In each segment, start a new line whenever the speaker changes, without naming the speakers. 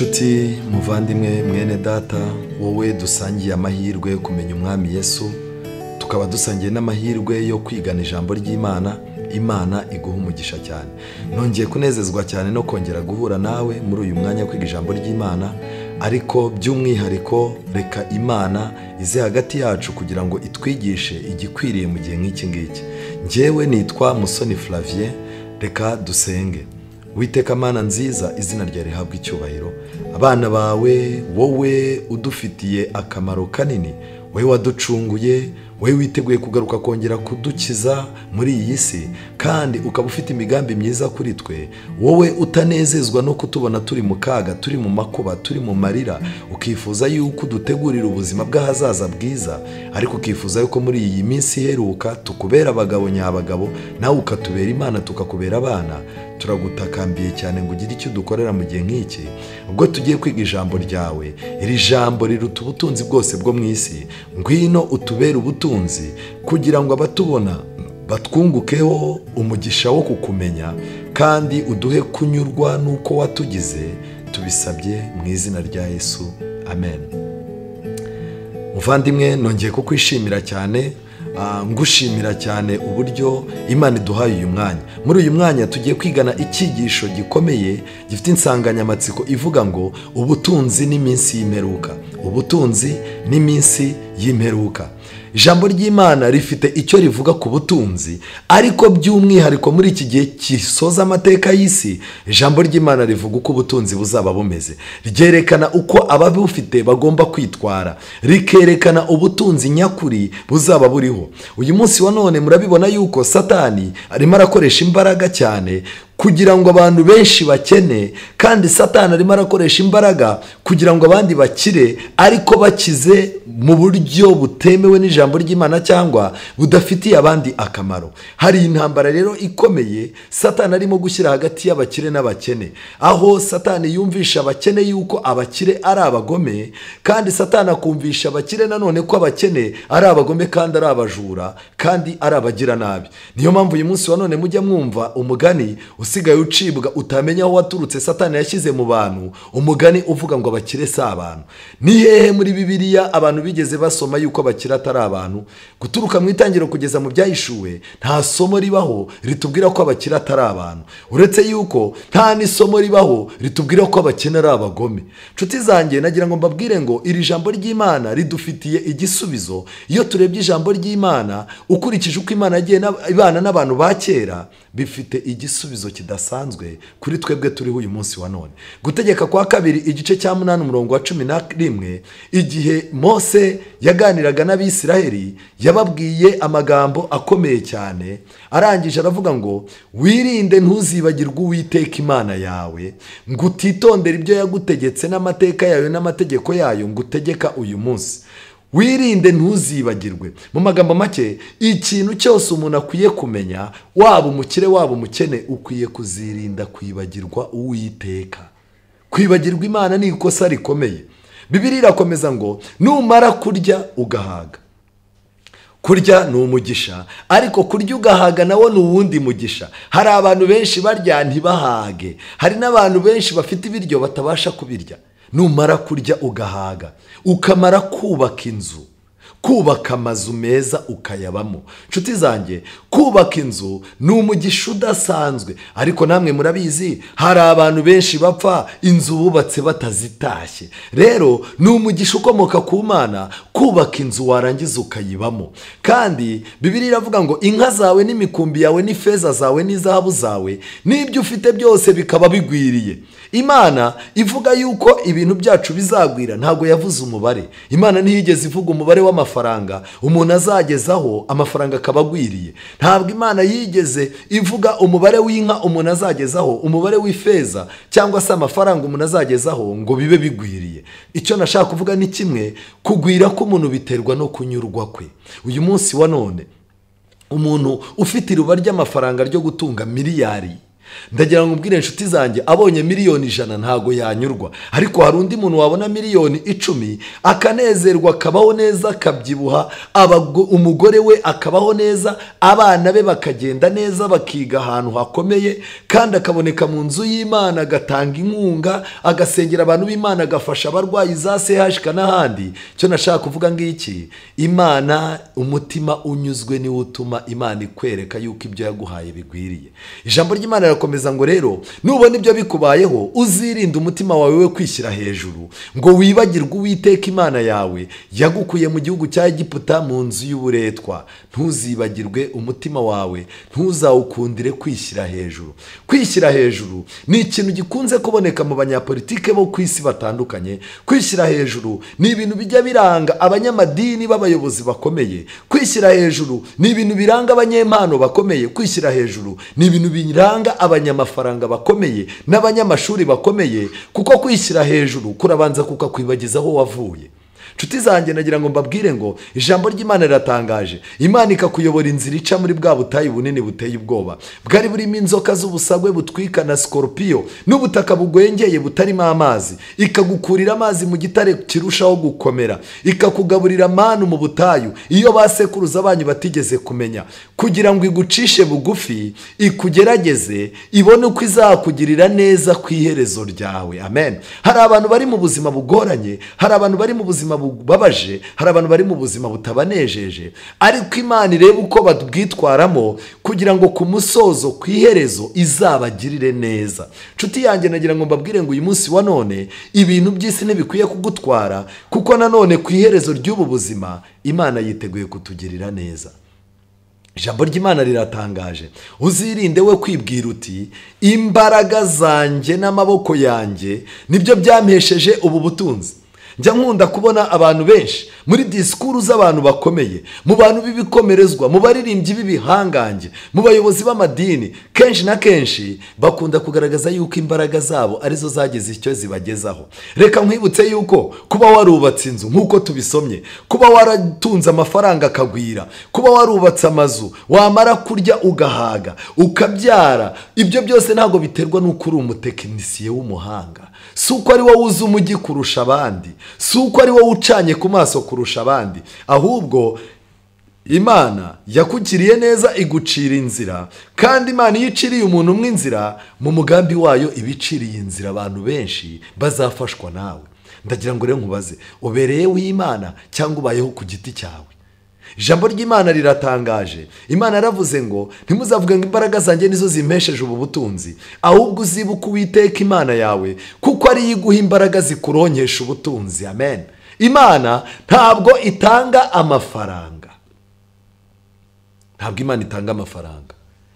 Nshuti muvandimwe mwene data, wowe dusangiye amahirwe yo kumenya Umwami Yesu, tukaba dusangiye n'amahirwe yo kwigana ijambo ry'Imana. Imana iguha umugisha cyane. Nongeye kunezezwa cyane no kongera guhura nawe muri uyu mwanya wo kwiga ijambo ry'Imana, ariko by'umwihariko reka Imana ize hagati yacu kugira ngo itwigishe igikwiriye mu gihe nk'iki ngiki. Njyewe nitwa Musoni Flavien, reka dusenge. Witeka Mana nziza, izina ryawe rihabwe icyubahiro. Abana bawe wowe udufitiye akamaro kanini, wowe waducunguye, wowe witeguye kugaruka kongera kudukiza muri iyi si, kandi ukaba ufite imigambi myiza kuri twe, wowe utanezezwa no kutubona turi mu kaga, turi mu makuba, turi mu marira, ukifuza yuko dutegurira ubuzima bw'ahazaza bwiza, ariko ukifuza yuko muri iyi minsi iheruka tukubera abagabo nyabagabo, nawe ukatubera Imana tukakubera abana. Turagutakambiye cyane ngo ugire icyo dukorera mu gihe nk'iki, ubwo tugiye kwiga ijambo ryawe. Iri jambo riruta ubutunzi bwose bwo mu isi. Ngwino utubere ubutunzi kugira ngo abatubona batwungukeho umugisha wo kukumenya, kandi uduhe kunyurwa n'uko watugize. Tubisabye mu izina rya Yesu, amen. Muvandimwe, nongeye kukwishimira cyane, ngushimira cyane uburyo Imana iduhaye uyu mwanya. Muri uyu mwanya tugiye kwigana icyigisho gikomeye gifite insanganyamatsiko ivuga ngo ubutunzi n'iminsi y'imperuka. Ubutunzi n'iminsi y'imperuka. Ijambo ry'Imana rifite icyo rivuga ku butunzi, ariko by'umwihariko muri iki gihe gisoza amateka y'isi, ijambo ry'Imana rivuga uko ubutunzi buzaba bumeze. Ryerekana uko ababufite bagomba kwitwara, rikerekana ubutunzi nyakuri buzaba buriho. Uyu munsi wa none murabibona yuko Satani arimo arakoresha imbaraga cyane kugira ngo abantu benshi bakene, kandi Satani arimo arakoresha imbaraga kugira ngo abandi bakire, ariko bakize mu buryo butemewe n'ijambo ry'Imana cyangwa budafitiye abandi akamaro. Hari intambara rero ikomeye Satani arimo gushyira hagati y'abakire n'abakene, aho Satani yumvisha abakene yuko abakire ari abagome, kandi Satani akumvisha abakire nanone ko abakene ari abagome kandi ari abajura kandi ari abagira nabi. Niyo mpamvu uyu munsi wa none mujya mwumva umugani usigaye ucibwa utamenya aho waturutse Satani yashyize mu bantu, umugani uvuga ngo abakire si abantu. Ni hehe muri Bibiliya abantu bigeze basoma yuko abakire atari abantu? Guturuka mu itangiriro kugeza mu byahishuwe nta somo ribaho ritubwira ko abakire atari abantu, uretse yuko nta n'isomo ribaho ritubwira ko abakene ari abagome. Nshuti zanjye, nagira ngo mbabwire ngo iri jambo ry'Imana ridufitiye igisubizo. Iyo turebye ijambo ry'Imana ukurikije uko Imana yagiye ibana n'abantu ba kera, bifite igisubizo kidasanzwe kuri twebwe turiho uyu munsi wa none. Gutegeka kwa kabiri igice cya 8 umurongo wa 11, igihe Mose yaganiraga n'Abisiraheli yababwiye amagambo akomeye cyane, arangije aravuga ngo wirinde ntuzibagirwe Uwiteka Imana yawe, ngo utitondere ibyo yagutegetse n'amateka yayo n'amategeko yayo ngutegeka uyu munsi. Wirinde ntuzibagirwe. Mu magambo make, ikintu cyose umuntu akwiye kumenya, waba umukire waba umukene, ukwiye kuzirinda kwibagirwa Uwiteka. Kwibagirwa Imana ni ikosa rikomeye. Bibiliya irakomeza ngo numara kurya ugahaga. Kurya ni umugisha, ariko kurya ugahaga nawo ni uwundi mugisha. Hari abantu benshi barya ntibahage, hari n'abantu benshi bafite ibiryo batabasha kubirya. Numara kurya ugahaga, ukamara kubaka inzu, kubaka amazu meza ukayabamo. Nshuti zanjye, kubaka inzu ni umugisha udasanzwe, ariko namwe murabizi hari abantu benshi bapfa inzu bubatse batazitashye. Rero ni umugisha ukomoka ku Mana kubaka inzu warangiza ukayibamo. Kandi Bibiliya iravuga ngo inka zawe n'imikumbi yawe n'ifeza zawe n'izahabu zawe n'ibyo ufite byose bikaba bigwiriye. Imana ivuga yuko ibintu byacu bizagwira, ntabwo yavuze umubare. Imana ntiyigeze ivuga umubare w'amafaranga umuntu azagezaho amafaranga akaba agwiriye. Ntabwo Imana yigeze ivuga umubare w'inka umuntu azagezaho, umubare w'ifeza cyangwa se amafaranga umuntu azagezaho ngo bibe bigwiriye. Icyo nashaka kuvuga ni kimwe, kugwira k'umuntu biterwa no kunyurwa kwe. Uyu munsi wa none umuntu ufite iruba ry'amafaranga ryo gutunga miliyari Ndagira ngo mbwire inshuti zanjye, abonye 100,000,000 ntago yanyurwa, ariko hari undi muntu wabona 10,000,000 akanezerwa, akabaho neza, akabyibuha, umugore we akabaho neza, abana be bakagenda neza, bakiga ahantu hakomeye, kandi akaboneka mu nzu y'Imana, agatanga inkunga, agasengera abantu b'Imana, agafasha abarwayi za CHK n'ahandi. Cyo nashaka kuvuga ngiki, Imana, umutima unyuzwe niwo utuma Imana ikwereka yuko ibyo yaguhaye bigwiriye. Ijambo ry'Imana rirakomeza ngo rero nubona ibyo bikubayeho uzirinde umutima wawe we kwishyira hejuru, ngo wibagirwe Uwiteka Imana yawe yagukuye mu gihugu cya Egiputa mu nzu y'uburetwa. Ntuzibagirwe umutima wawe, ntuzawukundire kwishyira hejuru. Kwishyira hejuru ni ikintu gikunze kuboneka mu banyapolitike bo ku isi batandukanye. Kwishyira hejuru ni ibintu bijya biranga abanyamadini b'abayobozi bakomeye. Kwishyira hejuru ni ibintu biranga abanyempano bakomeye. Kwishyira hejuru ni ibintu biranga abanyamafaranga bakomeye n'abanyamashuri bakomeye, kuko kwishyira hejuru kurabanza kukakwibagiza aho wavuye. Nshuti zanjye, nagira ngo mbabwire ngo ijambo ry'Imana riratangaje. Imana ikakuyobora inzira ica muri bwa butayu bunini buteye ubwoba, bwari burimo inzoka z'ubusagwe butwika na scorpio, n'ubutaka bugwengeye butarimo amazi. Ikagukurira amazi mu gitare kirushaho gukomera, ikakugaburira manu mu butayu iyo basekuruza banyu batigeze kumenya, kugira ngo igucishe bugufi, ikugerageze, ibone uko izakugirira neza ku iherezo ryawe. Amen. Hari abantu bari mu buzima bugoranye, hari abantu bari mu buzima bubabaje, hari abantu bari mu buzima butabanejeje, ariko Imana ireba uko babwitwaramo kugira ngo ku musozo, ku iherezo, izabagirire neza. Nshuti yanjye, nagira ngo mbabwire ngo uyu munsi wa none ibintu by'isi ntibikwiye kugutwara, kuko nanone ku iherezo ry'ubu buzima Imana yiteguye kutugirira neza. Ijambo ry'Imana riratangaje. Uzirinde we kwibwira uti imbaraga zanjye n'amaboko yanjye nibyo byampesheje ubu butunzi. Njya nkunda kubona abantu benshi muri disikuru z'abantu bakomeye, mu bantu b'ibikomerezwa, mu baririmbyi b'ibihangange, mu bayobozi b'amadini, kenshi na kenshi bakunda kugaragaza yuko imbaraga zabo arizo zagize icyo zibagezaho. Reka nkwibutse yuko kuba warubatse inzu nk'uko tubisomye, kuba waratunze amafaranga akagwira, kuba warubatse amazu, wamara kurya ugahaga, ukabyara, ibyo byose ntabwo biterwa n'uko uri umutekinisiye w'umuhanga. Si uko ari wowe uzi umujyi kurusha abandi, si uko ari wowe ucanye ku maso kurusha abandi, ahubwo Imana yakugiriye neza igucira inzira. Kandi Imana iyo iciriye umuntu umwe inzira, mu mugambi wayo ibiciriye inzira abantu benshi bazafashwa nawe. Ndagira ngo rero nkubaze, ubereye w'Imana cyangwa ubayeho ku giti cyawe? Ijambo ry'Imana riratangaje. Imana yaravuze ngo ntimuzavuge ngo imbaraga zanjye nizo zimpesheje ubu butunzi, ahubwo uzibuke Uwiteka Imana yawe, kuko ari yo iguha imbaraga zikuronkesha ubutunzi. Amen. Imana ntabwo itanga amafaranga. Ntabwo Imana itanga amafaranga.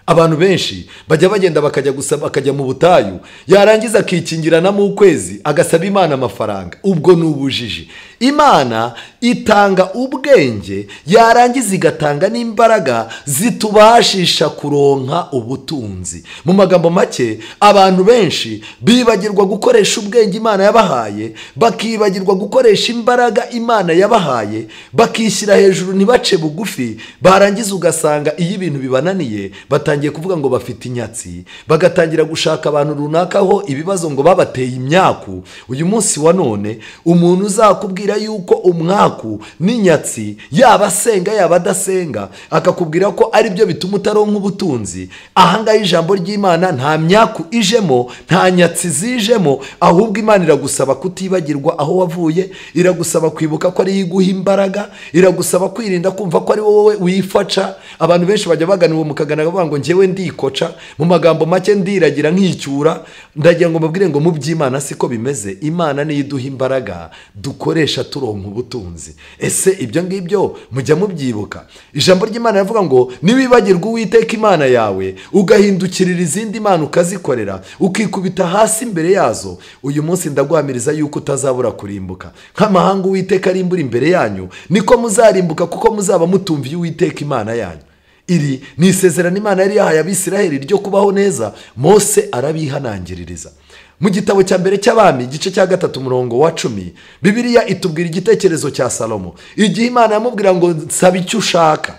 Abantu benshi bajya bagenda bakajya gusaba, bakajya mu butayu, yarangiza akikingirana mu kwezi agasaba Imana amafaranga. Ubwo ni ubujiji. Imana itanga ubwenge, yarangiza igatanga n'imbaraga zitubashisha kuronka ubutunzi. Mu magambo make, abantu benshi bibagirwa gukoresha ubwenge Imana yabahaye, bakibagirwa gukoresha imbaraga Imana yabahaye, bakishyira hejuru ntibace bugufi. Barangiza ugasanga iyo ibintu bibananiye batangiye kuvuga ngo bafite inyatsi, bagatangira gushaka abantu runaka ho ibibazo ngo babateye imyaku. Uyu munsi wa none umuntu uzakubwira yuko umwaku n'inyatsi, yaba asenga yaba adasenga, akakubwira ko ari byo bituma utaronka ubutunzi, ahangaha ijambo ry'Imana nta myaku ijemo, nta nyatsi zijemo, ahubwo Imana iragusaba kutibagirwa aho wavuye, iragusaba kwibuka ko ari iguha imbaraga, iragusaba kwirinda kumva ko ari wowe wifaca. Abantu benshi bajya bagana uwo mukagana bavuga ngo njyewe ndikoca, mu magambo make ndiragira nkicyura. Ndagira ngo mbabwire ngo mu by'Imana siko bimeze. Imana niyo iduha imbaraga dukoresha turonka ubutunzi. Ese ibyo ngibyo mujya mubyibuka? Ijambo ry'Imana rivuga ngo niwibagirwa Uwiteka Imana yawe, ugahindukirira izindi mana ukazikorera, ukikubita hasi imbere yazo, uyu munsi ndaguhamiriza yuko utazabura kurimbuka. Nk'amahanga Uwiteka arimbura imbere yanyu, niko muzarimbuka, kuko muzaba mutumviye Uwiteka Imana yanyu. Iri ni isezerano Imana yari yahaye Abisiraheli ryo kubaho neza, Mose arabihanangiririza. Mu gitabo cya mbere cy'Abami igice cya 3 umurongo wa 10, Bibiliya itubwira igitekerezo cya Salomo. Igihe Imana yamubwira ngo nsaba icyo ushaka,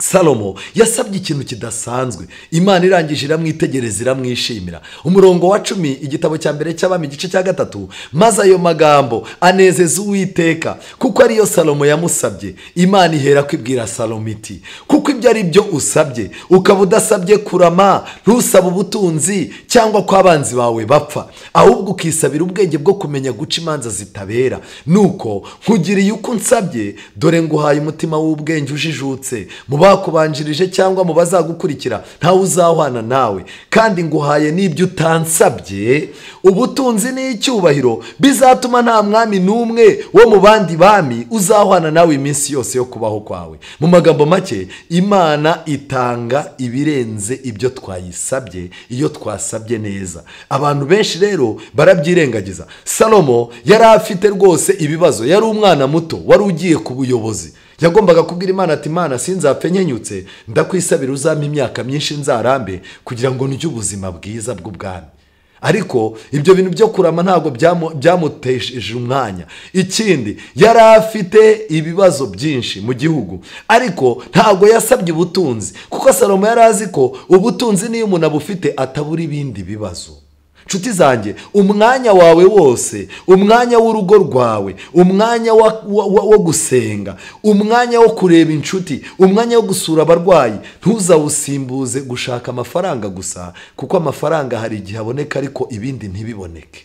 Salomo yasabye ikintu kidasanzwe, Imana irangije iramwitegereza iramwishimira. Umurongo wa 10 igitabo cya mbere cy'Abami igice cya 3, maze ayo magambo anezeza Uwiteka kuko ariyo Salomo yamusabye. Imana ihera kwibwira Salomo iti kuko ibyo ari byo usabye, ukaba udasabye kurama, ntusaba ubutunzi cyangwa ko abanzi bawe bapfa, ahubwo ukisabira ubwenge bwo kumenya guca imanza zitabera. Nuko nkugiriye uko unsabye, dore nguhaye umutima w'ubwenge ujijutse, mu bakubanjirije cyangwa mu bazagukurikira ntawe uzahwana nawe, kandi nguhaye n'ibyo utansabye, ubutunzi n'icyubahiro bizatuma nta mwami n'umwe wo mu bandi bami uzahwana nawe iminsi yose yo kubaho kwawe. Mu magambo make, Imana itanga ibirenze ibyo twayisabye iyo twasabye neza. Abantu benshi rero barabyirengagiza. Salomo yari afite rwose ibibazo, yari umwana muto wari ugiye ku buyobozi. Yagombaga kubwira Imana ati Imana sinzapfe nkenyutse, ndakwisabira uzampa imyaka myinshi nzarambe kugira ngo ndye ubuzima bwiza bw'ubwami. Ariko ibyo bintu byo kurama ntabwo byamutesheje umwanya. Ikindi, yari afite ibibazo byinshi mu gihugu, ariko ntabwo yasabye ubutunzi, kuko Salomo yari azi ko ubutunzi niyo umuntu abufite atabura ibindi bibazo. Nshuti zanjye, umwanya wawe wose, umwanya w'urugo rwawe, umwanya wo gusenga, umwanya wo kureba inshuti, umwanya wo gusura abarwayi, ntuzawusimbuze gushaka amafaranga gusa, kuko amafaranga hari igihe aboneka ariko ibindi ntibiboneke.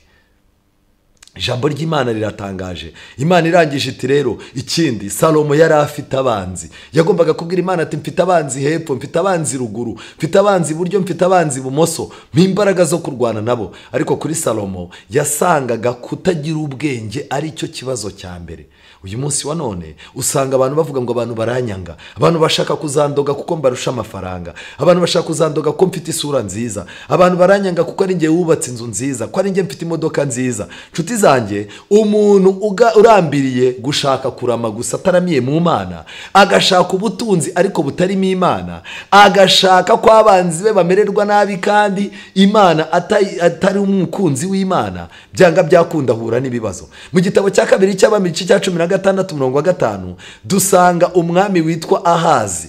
Ijambo ry'Imana riratangaje. Imana irangije iti rero ikindi, Salomo yari afite abanzi. Yagombaga kubwira Imana ati mfite abanzi hepfo, mfite abanzi ruguru, mfite abanzi iburyo, mfite abanzi ibumoso, mpa imbaraga zo kurwana nabo. Ariko kuri Salomo yasangaga kutagira ubwenge ari cyo kibazo cya mbere. Uyu munsi wa none usanga abantu bavuga ngo abantu baranyanga, abantu bashaka kuzandoga kuko mbarusha amafaranga, abantu bashaka kuzandoga ko mfite isura nziza, abantu baranyanga kuko ari njye wubatse inzu nziza, ko ari njye mfite imodoka nziza. Nshuti zanjye, umuntu urambiriye gushaka kurama gusa ataramiye mu Mana, agashaka ubutunzi ariko butarimo Imana, agashaka ko abanzi be bamererwa nabi kandi Imana atari umukunzi w'Imana, byanga byakunda ahura n'ibibazo. Mu gitabo cya kabiri cy'Abami igice cya 16 umurongo wa 5 dusanga umwami witwa Ahazi.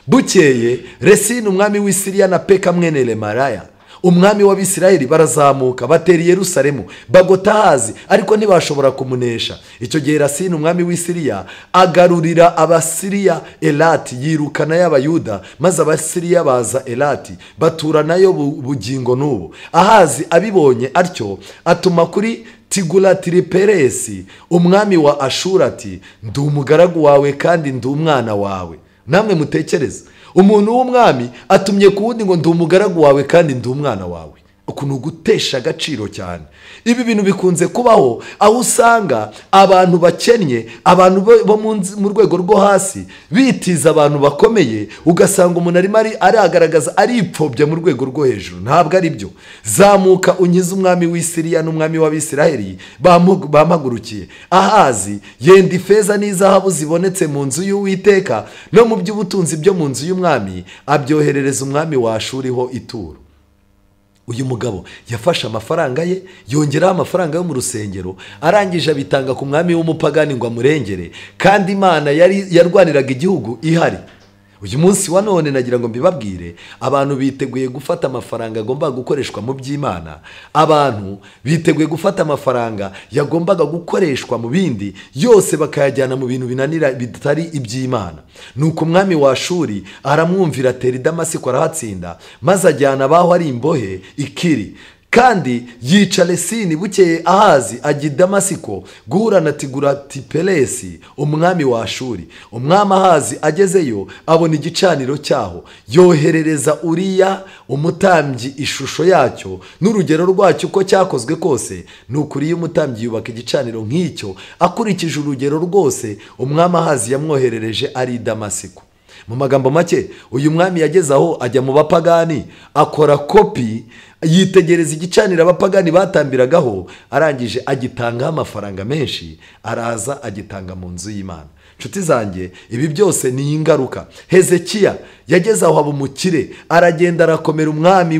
Bukeye Resini umwami w'i Siriya na Peka mwene Remalaya umwami w'Abisirayeli barazamuka batera Yerusalemu bagota Ahazi, ariko ntibashobora kumunesha. Icyo gihe Resini umwami w'i Siriya agarurira Abasiriya Elati, yirukana y'Abayuda, maze Abasiriya baza Elati batura nayo bugingo n'ubu. Ahazi abibonye atyo atuma kuri Tigulati-Peresi umwami wa Ashuri ati ndi umugaragu wawe kandi ndi umwana wawe. Namwe mutekereza, umuntu w'umwami atumye ku wundi ngo ndi umugaragu wawe kandi ndi umwana wawe. Ukuntu gutesha agaciro cyane. Ibi bintu bikunze kubaho aho usanga abantu bakennye, abantu bo mu rwego rwo hasi bitiza abantu bakomeye, ugasanga umuntu arimo aragaragaza aripfobya mu rwego rwo hejuru. Ntabwo ari byo. Zamuka unkize umwami w'i Siriya n'umwami w'Abisirayeli bampagurukiye. Ahazi yenda ifeza n'izahabu zibonetse mu nzu y'Uwiteka no mu by'ubutunzi byo mu nzu y'umwami, abyoherereza umwami wa Ashuri ho ituro. Uyu mugabo yafashe amafaranga ye, yongeraho amafaranga yo mu rusengero, arangije abitanga ku mwami w'umupagani ngo amurengere, kandi Imana yari yarwaniraga igihugu ihari. Uyu munsi wa none nagira ngo mbibabwire, abantu biteguye gufata amafaranga agomba gukoreshwa mu by'Imana, abantu biteguye gufata amafaranga yagombaga gukoreshwa mu bindi yose bakayajyana mu bintu binanira bitari iby'Imana. Nuko umwami wa Ashuri aramwumvira, atera i Damasiko arahatsinda, maze ajyana abaho ari imbohe ikiri, kandi yica Resini. Bukeye Ahazi ajya i Damasiko guhura na Tigulati-Peresi umwami wa Ashuri. Umwami Ahazi agezeyo abona igicaniro cyaho, yoherereza Uriya umutambyi ishusho yacyo n'urugero rwacyo uko cyakozwe kose. Nuko Uriya umutambyi yubaka igicaniro nk'icyo akurikije urugero rwose umwami Ahazi yamwoherereje ari i Damasiko. Mu magambo make, uyu mwami yageze aho ajya mu bapagani akora kopi, yitegereza igicaniro abapagani batambiragaho, arangije agitangaho amafaranga menshi, araza agitanga mu nzu y'Imana. Nshuti zanjye, ibi byose ni ingaruka. Hezekiya yageze aho aba umukire, aragenda arakomera umwami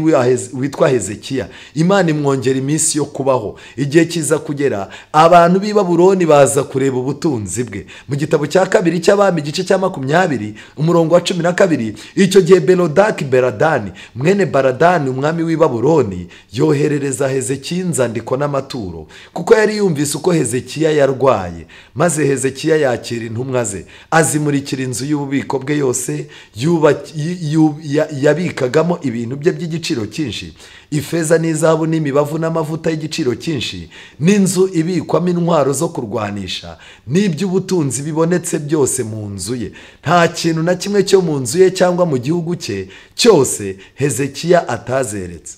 witwa Hezekiya. Imana imwongera iminsi yo kubaho. Igihe kiza kugera abantu b'i Babuloni baza kureba ubutunzi bwe. Mu gitabo cya kabiri cy'Abami igice cya 20 umurongo wa 12, icyo gihe Berodaki Beradani mwene Baradani umwami w'i Babuloni yoherereza Hezekiya inzandiko n'amaturo, kuko yari yumvise uko Hezekiya yarwaye. Maze Hezekiya yakira intumwa ze, azimurikira inzu y'ububiko bwe yose yabikagamo ibintu bye by'igiciro cyinshi, ifeza n'izahabu n'imibavu n'amavuta y'igiciro cyinshi, n'inzu ibikwamo intwaro zo kurwanisha, n'iby'ubutunzi bibonetse byose mu nzu ye. Nta kintu na kimwe cyo mu nzu ye cyangwa mu gihugu cye cyose Hezekiya atazeretse.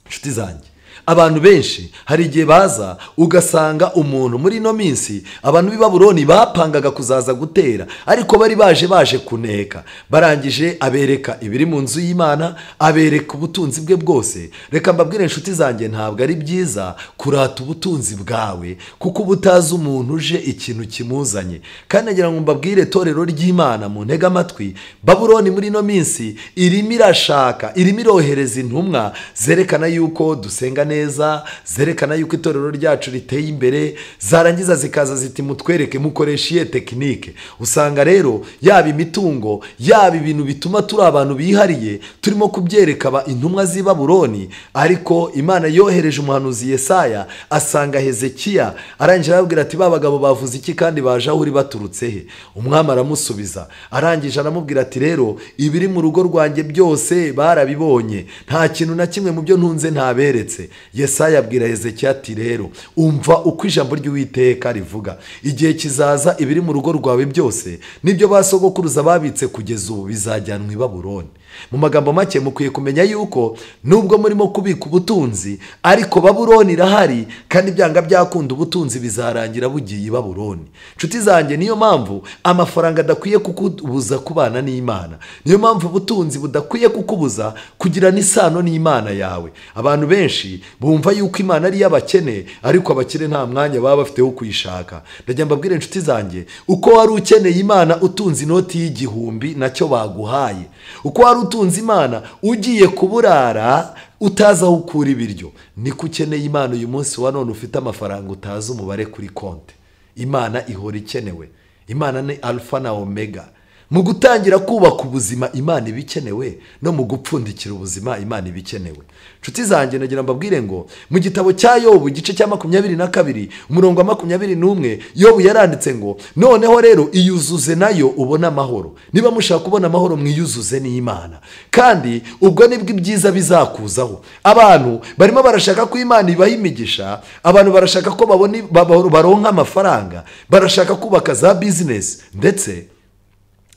Nshuti zanjye, abantu benshi hari igihe baza ugasanga umuntu muri ino minsi, abantu b'i Babuloni bapangaga kuzaza gutera, ariko bari baje kuneka. Barangije abereka ibiri mu nzu y'Imana, abereka ubutunzi bwe bwose. Reka mbabwire inshuti zanjye, ntabwo ari byiza kurata ubutunzi bwawe, kuko ubutazi umuntu uje ikintu kimuzanye. Kandi nagira ngo mbabwire torero ry'Imana mu ntega amatwi, Babuloni muri ino minsi irimo irashaka, irimo irohereza intumwa zerekana yuko dusenga neza, zerekana yuko itorero ryacu riteye imbere, zarangiza zikaza ziti mutwereke mukoresha iye tekinike. Usanga rero yaba imitungo, yaba ibintu bituma turi abantu bihariye, turimo kubyereka intumwa z'i Babuloni. Ariko Imana yohereje umuhanuzi Yesaya asanga Hezekiya, arangije arababwira ati ba bagabo bavuze iki kandi baje aho uri baturutse he? Umwami aramusubiza, arangije aramubwira ati rero ibiri mu rugo rwanjye byose barabibonye, nta kintu na kimwe mu byo ntunze ntaberetse. Yesaya abwira Hezekiya ati rero umva uko ijambo ry'Uwiteka rivuga, igihe kizaza ibiri mu rugo rwawe byose nibyo basogokuruza babitse kugeza ubu bizajyanwa i Babuloni. Mu magambo make, mukwiye kumenya yuko nubwo murimo kubika ubutunzi, ariko Babuloni irahari, kandi byanga byakunda ubutunzi bizarangira bugiye i Babuloni. Nshuti zanjye, niyo mpamvu amafaranga adakwiye kukubuza kubana n'Imana. Niyo mpamvu ubutunzi budakwiye kukubuza kugirana isano n'Imana yawe. Abantu benshi bumva yuko Imana ari iy'abakene, ariko abakene nta mwanya baba bafite wo kuyishaka. Ndagira mbabwire inshuti zanjye, uko wari ukeneye Imana utunze inoti y'1000 nacyo baguhaye, uko wari utunze Imana ugiye kuburara utazi aho ukura ibiryo, niko ukeneye Imana uyu munsi wa none ufite amafaranga utazi umubare kuri konti. Imana ihora ikenewe. Imana ni Alpha na Omega. Mu gutangira kubaka ubuzima Imana ibikenewe, no mu gupfundikira ubuzima Imana ibikenewe. Nshuti zanjye, nagira mbabwire ngo mu gitabo cya Yobu igice cya 22 umurongo wa 21, Yobu yaranditse ngo noneho rero iyuzuze nayo ubone amahoro. Niba mushaka kubona amahoro mwiyuzuze n'Imana, kandi ubwo nibwo ibyiza bizakuzaho. Abantu barimo barashaka ko Imana ibaha imigisha, abantu barashaka ko baronka amafaranga, barashaka kubaka za business, ndetse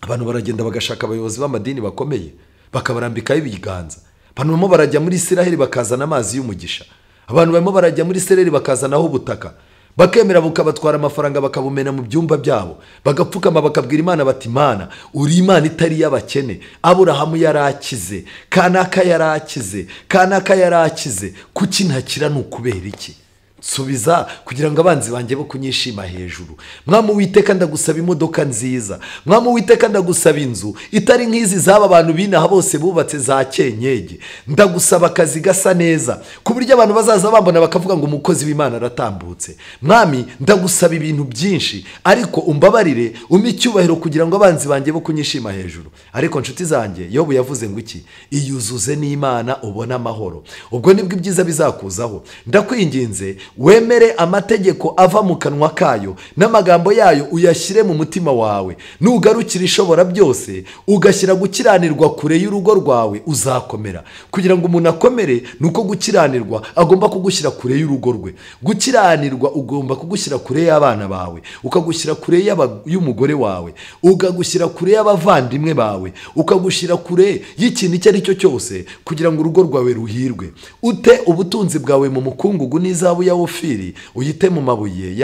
abantu baragenda bagashaka abayobozi b'amadini bakomeye bakabarambikaho ibiganza. Abantu barimo barajya muri Isiraheli bakazana amazi y'umugisha, abantu barimo barajya muri Isiraheli bakazanaho ubutaka, bakemera bukabatwara amafaranga bakabumena mu byumba byabo, bagapfukama bakabwira Imana bati Imana uri Imana itari y'abakene, Aburahamu yarakize, kanaka yarakize, kanaka yarakize, kuki ntakira? Ni ukubera iki? Nsubiza kugira ngo abanzi banjye bo kunyishima hejuru. Mwami Uwiteka ndagusaba imodoka nziza, Mwami Uwiteka ndagusaba inzu itari nk'izi zaba abantu binaha bose bubatse za kenyege, ndagusaba akazi gasa neza ku buryo abantu bazaza bambona bakavuga ngo umukozi w'Imana aratambutse. Mwami ndagusaba ibintu byinshi, ariko umbabarire umpe icyubahiro kugira ngo abanzi banjye bo kunyishima hejuru. Ariko nshuti zanjye, Yobu yavuze ngo iki? Iyuzuze n'Imana ubone amahoro, ubwo nibwo ibyiza bizakuzaho. Ndakwinginze wemere amategeko ava mu kanwa kayo n'amagambo yayo uyashyire mu mutima wawe. Nugarukira Ishobora byose ugashyira gukiranirwa kure y'urugo rwawe, uzakomera. Kugira ngo umuntu akomere nuko gukiranirwa agomba kugushyira kure y'urugo rwe. Gukiranirwa ugomba kugushyira kure y'abana bawe, ukagushyira kure y'umugore wawe, ukagushyira kure y'abavandimwe bawe, ukagushyira kure y'ikintu icyo ari cyo cyose kugira ngo urugo rwawe ruhirwe. Ute ubutunzi bwawe mu mukungugu n'izahabu ya Ofiri, uyite mu mabuye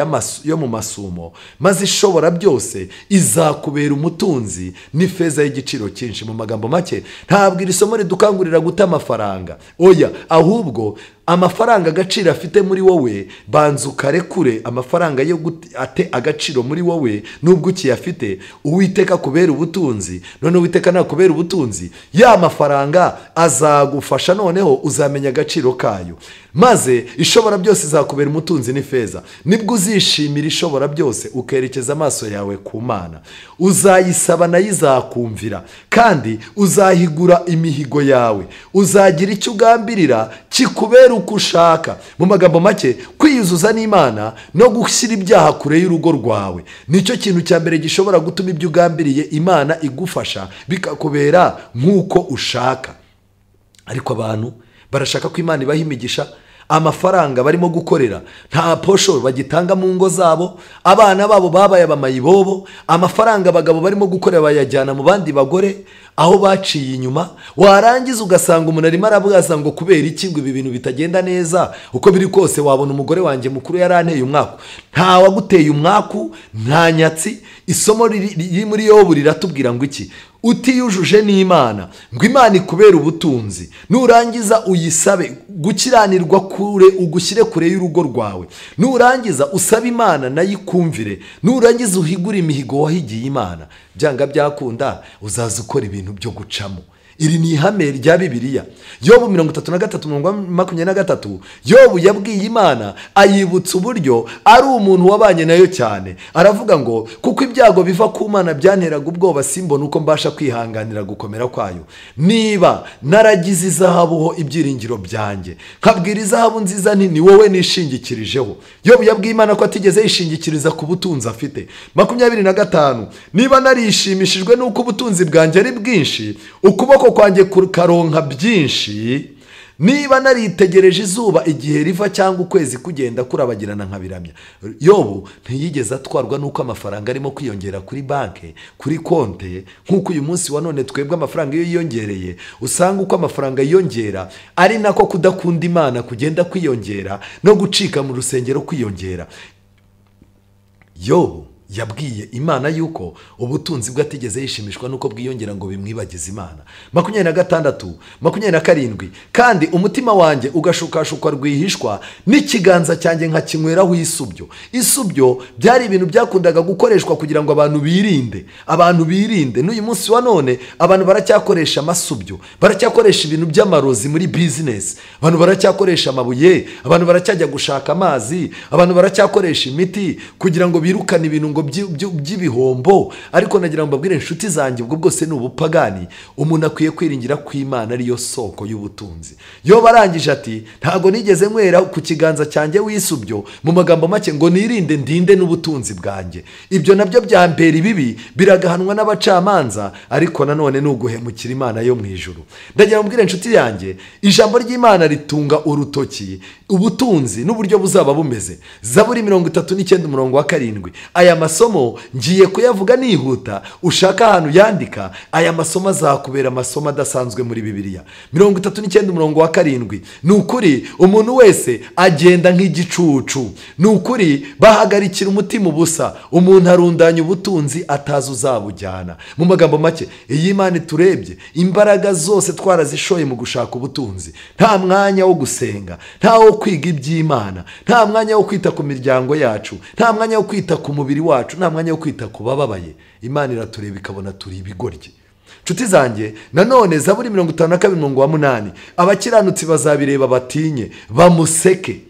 yo mu masumo, maze Ishobora byose izakubera umutunzi n'ifeza y'igiciro cyinshi. Mu magambo make, ntabwo iri somo ridukangurira guta amafaranga, oya, ahubwo amafaranga agaciro afite muri wowe, banza ukarekure amafaranga yo ate agaciro muri wowe nubwo ukiyafite. Uwiteka kubera ubutunzi, none Uwiteka nakubera ubutunzi, ya mafaranga azagufasha, noneho uzamenya agaciro kayo, maze ishobora byose izakubera umutunzi n'ifeza. Nibwo uzishimira ishobora byose ukerekeza amaso yawe ku Mana, uzayisaba nayo izakumvira, kandi uzahigura imihigo yawe, uzagira icyo ugambirira kikubera uko ushaka. Mu magambo make, kwiyuzuza n'Imana no gushyira ibyaha kure y'urugo rwawe nicyo kintu cya mbere gishobora gutuma ibyo ugambiriye Imana igufasha bikakubera nk'uko ushaka. Ariko abantu barashaka ko Imana ibaha imigisha, amafaranga barimo gukorera nta posho bagitanga mu ngo zabo, abana babo babaye abamayibobo, amafaranga abagabo barimo gukorera bayajyana mu bandi bagore aho baciye inyuma. Warangiza ugasanga umuntu arimo arabaza ngo kubera iki ngo ibi bintu bitagenda neza, uko biri kose wabona umugore wanjye mukuru yaranteye umwaku. Nta waguteye umwaku, nta nyatsi. Isomo riri muri Yobu riratubwira ngo iki? Utiyujuje n'Imana ngo Imana ikubere ubutunzi, nurangiza uyisabe gukiranirwa kure, ugushyire kure y'urugo rwawe, nurangiza usabe Imana nayo ikumvire, nurangiza uhigure imihigo wahigiye Imana, byanga byakunda uzaza ukora ibintu byo gucamo. Iri ni ihame rya Bibiliya. Yobu 33:23, Yobu yabwiye Imana ayibutsa uburyo ari umuntu wabanye nayo cyane. Aravuga ngo kuko ibyago biva ku Mana byanteraga ubwoba, simbona uko mbasha kwihanganira gukomera kwayo. Niba naragize izahabu ho ibyiringiro byanjye, nkabwira izahabu nziza nti ni wowe nishingikirijeho. Yobu yabwiye Imana ko atigeze yishingikiriza ku butunzi afite. 25, niba narishimishijwe n'uko ubutunzi bwanjye ari bwinshi, ukuboko kwanjye karonka byinshi, niba naritegereje izuba igihe riva cyangwa ukwezi kugenda kurabagirana nkabiramya. Yobu ntiyigeze atwarwa n'uko amafaranga arimo kwiyongera kuri banke, kuri konte, nk'uko uyu munsi wa none twebwe amafaranga iyo yiyongereye usanga uko amafaranga yiyongera ari nako kudakunda Imana kugenda kwiyongera no gucika mu rusengero kwiyongera. Yobu yabwiye Imana yuko ubutunzi bwe atigeze yishimishwa nuko bwiyongera ngo bimwibagize Imana. 26, 27, kandi umutima wanjye ugashukashukwa rwihishwa, n'ikiganza cyanjye nkakinyweraho isubyo. Isubyo byari ibintu byakundaga gukoreshwa kugira ngo abantu birinde, abantu birinde. N'uyu munsi wa none abantu baracyakoresha amasubyo, baracyakoresha ibintu by'amarozi muri business, abantu baracyakoresha amabuye, abantu baracyajya gushaka amazi, abantu baracyakoresha imiti kugira ngo birukane ibintu ngo by'ibihombo. Ariko nagira ngo mbabwire inshuti zanjye, ubwo bwose ni ubupagani. Umuntu akwiye kwiringira ko Imana ariyo soko y'ubutunzi. Yobu arangije ati ntago nigeze nywera ku kiganza cyanjye wisubyo, mu magambo make ngo nirinde ndinde n'ubutunzi bwanjye. Ibyo nabyo byambera ibibi, biragahanwa n'abacamanza, ariko nanone ni uguhemukira Imana yo mu ijuru. Ndagira ngo mbwire inshuti yanjye, ijambo ry'Imana ritunga urutoki ubutunzi n'uburyo buzaba bumeze. Zaburi 39:7. Aya masomo ngiye kuyavuga nihuta, ushaka ahantu yandika, aya masomo azakubera amasomo adasanzwe muri Bibiliya. 39:7, ni ukuri umuntu wese agenda nk'igicucu, ni ukuri bahagarikira umutima ubusa, umuntu arundanya ubutunzi atazi uzabujyana. Mu magambo make, iyi Imana turebye imbaraga zose twarazishoye mu gushaka ubutunzi, nta mwanya wo gusenga, nta wo kwiga iby'Imana, nta mwanya wo kwita ku miryango yacu, nta mwanya wo kwita ku mubiri wacu, nta mwanya wo kwita ku bababaye. Imana iratureba ikabona turi ibigoryi. Nshuti zanjye, nanone Zaburi 52:8, abakiranutsi bazabireba batinye, bamuseke.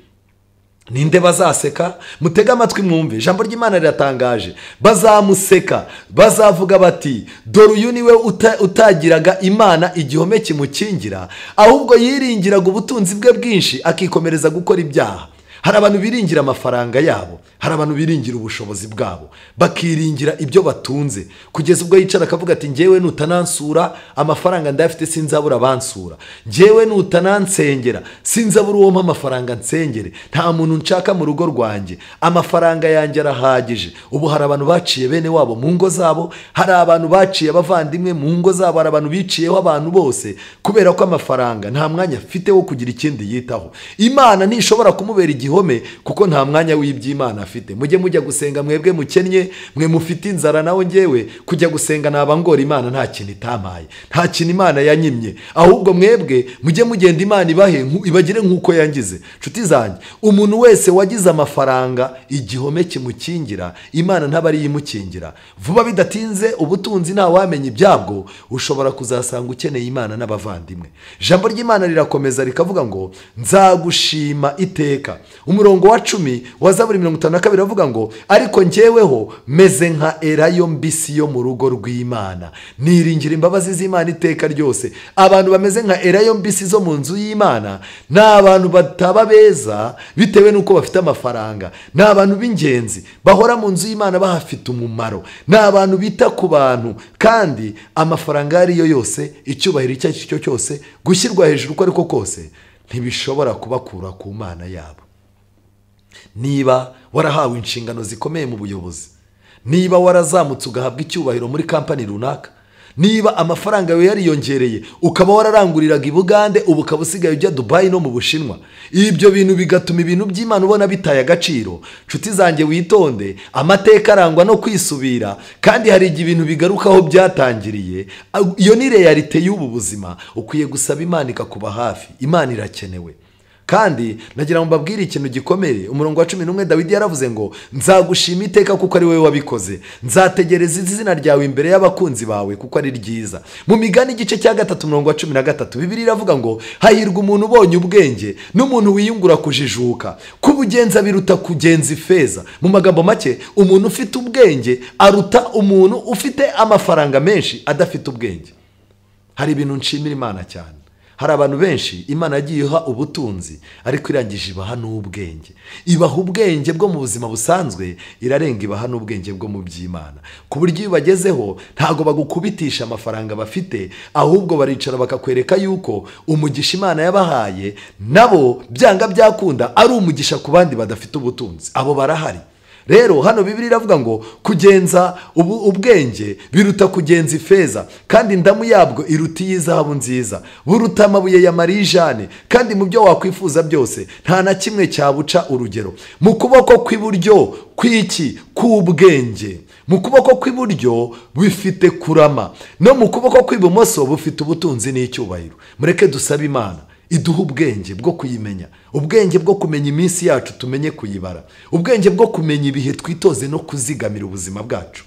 Ninde bazaseka? Mutege amatwi mwumve, ijambo ry'Imana riratangaje. Bazamuseka, bazavuga bati dore uyu niwe utagiraga Imana igihome kimukingira, ahubwo yiringiraga ubutunzi bwe bwinshi akikomereza gukora ibyaha. Hari abantu biringira amafaranga yabo, hari abantu biringira ubushobozi bwabo, bakiringira ibyo batunze, kugeza ubwo yicara akavuga ati njyewe nutanansura amafaranga ndayafite sinzabura abansura, njyewe nutanansengera sinzabura uwo mpa amafaranga nsengere, nta muntu nshaka mu rugo rwanjye, amafaranga yanjye arahagije. Ubu hari abantu baciye bene wabo mu ngo zabo, hari abantu baciye abavandimwe mu ngo zabo, hari abantu biciyeho abantu bose kubera ko amafaranga nta mwanya afite wo kugira ikindi yitaho. Imana ntishobora kumubera igihome igihome kuko nta mwanya w'iby'Imana afite. Mujye mujya gusenga mwebwe mukennye, mwe mufite inzara, nawe ngewe kujya gusenga naba ngora Imana nta kintu itampaye, nta kintu Imana yanyimye. Ahubwo mwebwe mujye mugenda Imana ibahe ibagire nk'uko yangize. Nshuti zanjye, umuntu wese wagize amafaranga igihome kimukingira, Imana ntaba ari imukingira. Vuba bidatinze ubutunzi nta wamenya ibyabwo, ushobora kuzasanga ukeneye Imana n'abavandimwe. Ijambo ry'Imana rirakomeza rikavuga ngo nzagushima iteka. Umurongo wa 10 wa Zaburi 52 avuga ngo ariko njyeweho meze nka elayo mbisi yo mu rugo rw'Imana, niringira imbabazi z'Imana iteka ryose. Abantu bameze nka elayo mbisi zo mu nzu y'Imana ni abantu bataba beza bitewe n'uko bafite amafaranga, ni abantu b'ingenzi bahora mu nzu y'Imana bahafite umumaro, ni abantu bita ku bantu, kandi amafaranga ariyo yose, icyubahiro icyo ari cyo cyose, gushyirwa hejuru uko ariko kose, ntibishobora kubakura ku Mana yabo. Niba warahawe inshingano zikomeye mu buyobozi, niba warazamutse ugahabwa icyubahiro muri kampani runaka, niba amafaranga yawe yariyongereye ukaba wararanguriraga i Bugande ubu ukaba usigaye ujya Dubai no mu Bushinwa, ibyo bintu bigatuma ibintu by'Imana ubona bitaye agaciro. Nshuti zanjye, witonde, amateka arangwa no kwisubira, kandi hari igihe ibintu bigarukaho byatangiriye. Iyo ni realite y'ubu buzima. Ukwiye gusaba Imana ikakuba hafi. Imana irakenewe. Kandi nagira ngo mbabwire ikintu gikomeye. Umurongo wa 11 Dawidi yaravuze ngo nzagushima iteka kuko ari wowe wabikoze, nzategereza izina ryawe imbere y'abakunzi bawe kuko ari ryiza. Mu Migani igice cya 3 umurongo wa 13 Bibiliya iravuga ngo hahirwa umuntu ubonye ubwenge n'umuntu wiyungura kujijuka, kubugenza biruta kugenza ifeza. Mu magambo make, umuntu ufite ubwenge aruta umuntu ufite amafaranga menshi adafite ubwenge. Hari ibintu nshimira Imana cyane. Hari abantu benshi Imana yagiye iha ubutunzi ariko irangije ibaha n'ubwenge. Ibaha ubwenge bwo mu buzima busanzwe, irarenga ibaha n'ubwenge bwo mu by'Imana, ku buryo iyo bagezeho ntago bagukubitisha amafaranga bafite, ahubwo baricara bakakwereka yuko umugisha Imana yabahaye nabo byanga byakunda ari umugisha ku bandi badafite ubutunzi. Abo barahari. Rero hano Bibiliya iravuga ngo kugenza ubwenge biruta kugenza ifeza, kandi indamu yabwo iruta iy'izahabu nziza, buruta amabuye ya marijane, kandi mu byo wakwifuza byose nta na kimwe cyabuca urugero. Mu kuboko kw'iburyo kw'iki k'ubwenge, mu kuboko kw'iburyo bifite kurama, no mu kuboko kw'ibumoso bufite ubutunzi n'icyubahiro. Mureke dusabe Imana iduha ubwenge bwo kuyimenya, ubwenge bwo kumenya iminsi yacu tumenye kuyibara, ubwenge bwo kumenya ibihe twitoze no kuzigamira ubuzima bwacu.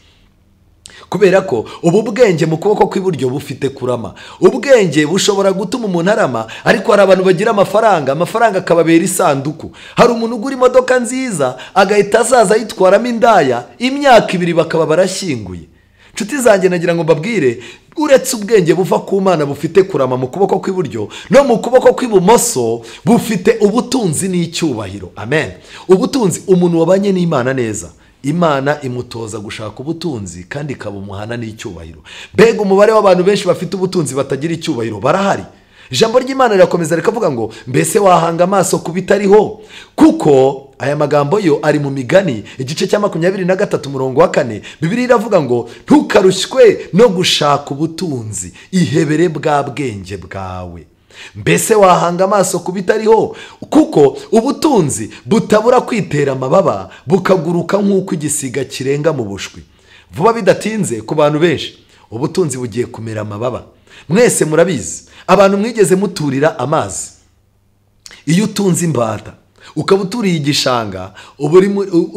Kubera ko ubu bwenge mu kuboko kw'iburyo bufite kurama. Ubwenge bushobora gutuma umuntu arama, ariko hari abantu bagira amafaranga, amafaranga akababera isanduku. Hari umuntu ugura imodoka nziza agahita azaza ayitwaramo indaya, imyaka 2 bakaba barashyinguye. Nshuti zanjye, nagira ngo mbabwire, uretse ubwenge buva ku Mana bufite kurama mu kuboko kw'iburyo, no mu kuboko kw'ibumoso bufite ubutunzi n'icyubahiro. Amen. Ubutunzi, umuntu wabanye n'Imana neza, Imana imutoza gushaka ubutunzi kandi ikabumuhana n'icyubahiro. Mbega umubare w'abantu benshi bafite ubutunzi batagira icyubahiro, barahari. Ijambo ry'Imana rirakomeza rikavuga ngo mbese wahanga amaso ku bitariho? Kuko aya magambo yo ari mu Migani igice cya 23 umurongo wa 4. Bibiliya iravuga ngo ntukarushywe no gushaka ubutunzi, ihebere bwa bwenge bwawe. Mbese wahanga amaso ku bitariho? Kuko ubutunzi butabura kwitera amababa, bukaguruka nk'uko igisiga kirenga mu bushwi. Vuba bidatinze ku bantu benshi ubutunzi bugiye kumera amababa. Mwese murabizi, abantu mwigeze muturira amazi. Iyo utunze imbata ukaba uturiye igishanga, uba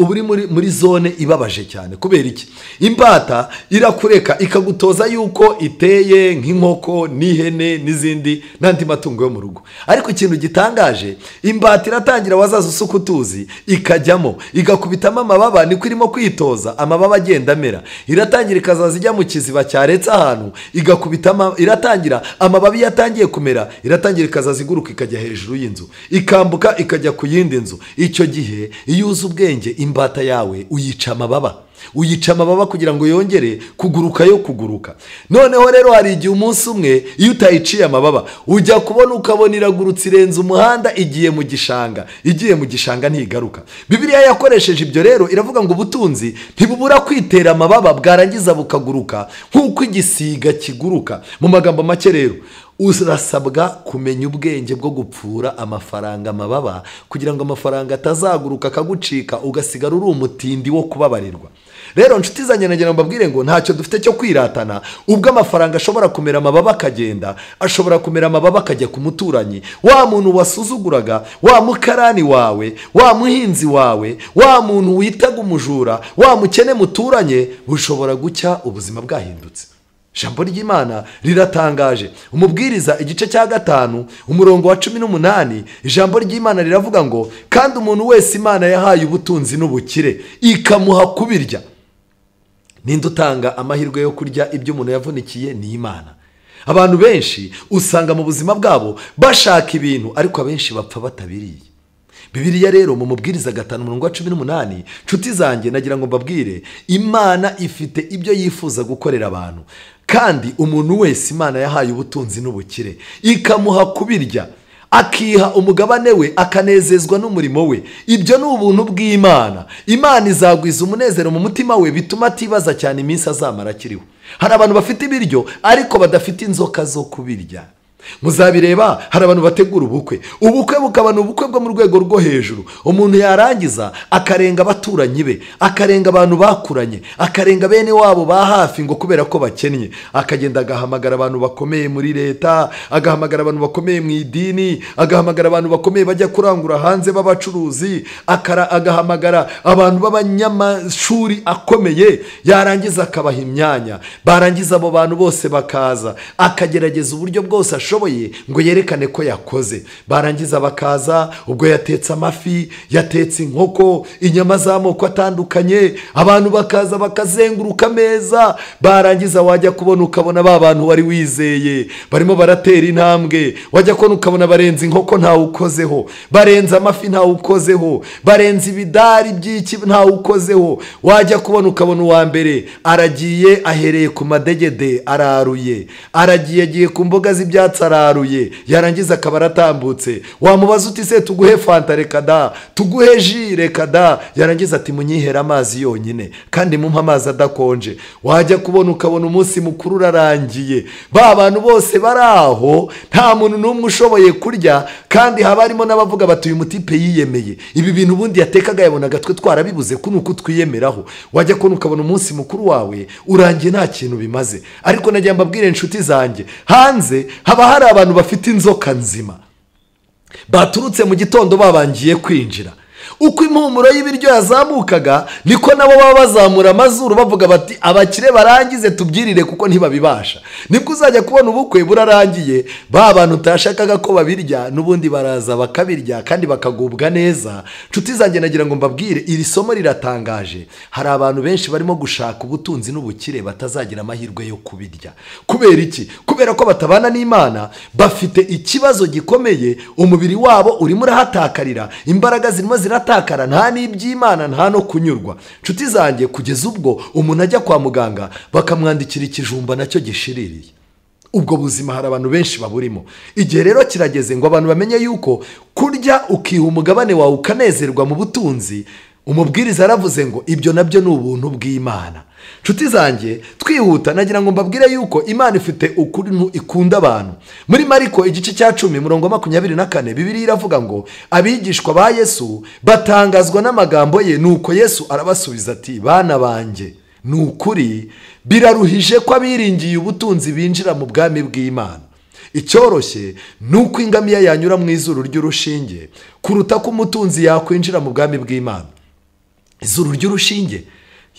uri muri zone ibabaje cyane. Kubera iki? Imbata irakureka ikagutoza yuko iteye nk'inkoko n'ihene n'izindi n'andi matungo yo mu rugo. Ariko ikintu gitangaje, imbata iratangira wazaza usuka utuzi ikajyamo igakubitamo amababa, niko irimo kwitoza, amababa agenda amera. Iratangira ikazaza ijya mu kiziba cyaretse ahantu igakubitamo, iratangira amababi yatangiye kumera, iratangira ikazaza iguruka ikajya hejuru y'inzu, ikambuka ikajya ku yindi nzu. Icyo gihe iyo uzi ubwenge, imbata yawe uyica amababa, uyica amababa kugira ngo yongere kuguruka yo kuguruka. Noneho rero hari igihe umunsi umwe iyo utayiciye amababa ujya kubona ukabona iragurutse irenze umuhanda igiye mu gishanga, igiye mu gishanga ntigaruka. Bibiliya yakoresheje ibyo rero iravuga ngo ubutunzi ntibubura kwitera amababa bwarangiza bukaguruka nk'uko igisiga kiguruka. Mu magambo make rero, Urasabwa kumenya ubwenge bwo gupfura amafaranga amababa, kugira ngo amafaranga atazaguruka akagucika ugasigara uri umutindi wo kubabarirwa. Rero nshuti zanjye, nagira ngo mbabwire ngo ntacyo dufite cyo kwiratana. Ubwo amafaranga ashobora kumera amababa akagenda, ashobora kumera amababa akajya ku muturanyi, wa muntu wasuzuguraga, wa mukarani wawe, wa muhinzi wawe, wa muntu witaga umujura, wa mukene muturanye, bushobora gucya ubuzima bwahindutse. Ijambo ry'Imana riratangaje. Umubwiriza igice cya 5 umurongo wa 18, ijambo ry'Imana riravuga ngo kandi umuntu wese Imana yahaye ubutunzi n'ubukire ikamuha kubirya. Ninde utanga amahirwe yo kurya ibyo umuntu yavunikiye? Ni Imana. Abantu benshi usanga mu buzima bwabo bashaka ibintu, ariko abenshi bapfa batabiriye. Bibiliya rero mu Mubwiriza 5 umurongo wa 18, nshuti zanjye nagira ngo mbabwire, Imana ifite ibyo yifuza gukorera abantu. Kandi umuntu wese Imana yahaye ubutunzi n'ubukire ikamuha kubirya, akiha umugabane we, akanezezwa n'umurimo we, ibyo ni ubuntu bw'Imana. Imana izagwiza umunezero mu mutima we, bituma atibaza cyane iminsi azamara akiriho. Hari abantu bafite ibiryo ariko badafite inzoka zo kubirya. Muzabireba, hari abantu bategura ubukwe, ubukwe bukaba ubukwe bwo mu rwego rwo hejuru. Umuntu yarangiza akarenga abaturanyi be, akarenga abantu bakuranye, akarenga bene wabo ba hafi ngo kubera ko bakennye, akagenda agahamagara abantu bakomeye muri leta, agahamagara abantu bakomeye mu idini, agahamagara abantu bakomeye bajya kurangura hanze b'abacuruzi, agahamagara abantu b'abanyamashuri akomeye, yarangiza akabaha imyanya, barangiza abo bantu bose bakaza, akagerageza uburyo bwose ashoboye ngo yerekane ko yakoze. Barangiza bakaza, ubwo yatetse amafi, yatetse inkoko, inyama z'amoko atandukanye, abantu bakaza bakazenguruka ameza. Barangiza wajya kubona ukabona ba bantu wari wizeye barimo baratera intambwe, wajya kubona ukabona barenze inkoko ntawe ukozeho, barenze amafi ntawe ukozeho, barenze ibidari by'iki ntawe ukozeho. Wajya kubona ukabona uwa mbere aragiye ahereye ku madegede araruye, aragiye agiye ku mboga z'ibyatsi araruye, yarangiza akaba aratambutse. Wamubaza uti se tuguhe fanta? Reka da. Tuguhe ji? Reka da. Yarangiza ati munyihere amazi yonyine kandi mumpe amazi adakonje. Wajya kubona ukabona umunsi mukuru urarangiye, ba bantu bose bari aho nta muntu n'umwe ushoboye kurya, kandi haba harimo n'abavuga bati uyu mutipe yiyemeye, ibi bintu ubundi yatekaga yabonaga twe twarabibuze, kuno uko twiyemeraho. Wajya kubona ukabona umunsi mukuru wawe urangiye nta kintu bimaze. Ariko nagira mbabwire inshuti zanjye, hanze haba hari abantu bafite inzoka nzima baturutse mu gitondo babangiye kwinjira. Uko impumuro y'ibiryo yazamukaga niko nabo baba bazamura amazuru bavuga bati abakire barangize tubyirire kuko ntibabibasha. Nibwo uzajya kubona ubukwe burarangiye, ba bantu utashakaga ko babirya n'ubundi baraza bakabirya kandi bakagubwa neza. Nshuti zanjye nagira ngo mbabwire, iri somo riratangaje. Hari abantu benshi barimo gushaka ubutunzi n'ubukire batazagira amahirwe yo kubirya. Kubera iki? Kubera ko batabana n'Imana, bafite ikibazo gikomeye, umubiri wabo urimo urahatakarira, imbaraga zirimo ziratakara, nta n'iby'Imana nta no kunyurwa. Nshuti zanjye, kugeza ubwo umuntu ajya kwa muganga bakamwandikira ikijumba nacyo gishiririye. Ubwo buzima hari abantu benshi baburimo. Igihe rero kirageze ngo abantu bamenye yuko kurya ukiha umugabane wawe ukanezerwa mu butunzi. Umubwiriza yaravuze ngo ibyo nabyo ni ubuntu bw'Imana. Nshuti zanjye, twihuta nagira ngo mbabwire yuko Imana ifite ukuntu ikunda abantu. Muri Mariko igice cya 10 umurongo wa 24, Bibiliya iravuga ngo abigishwa ba Yesu batangazwa n'amagambo ye, nuko Yesu arabasubiza ati bana banjye, ni ukuri biraruhije ko abiringiye ubutunzi binjira mu bwami bw'Imana. Icyoroshye ni uko ingamiya yanyura mu izuru ry'urushinge kuruta ko umutunzi yakwinjira mu bwami bw'Imana. Izuru ry'urushinge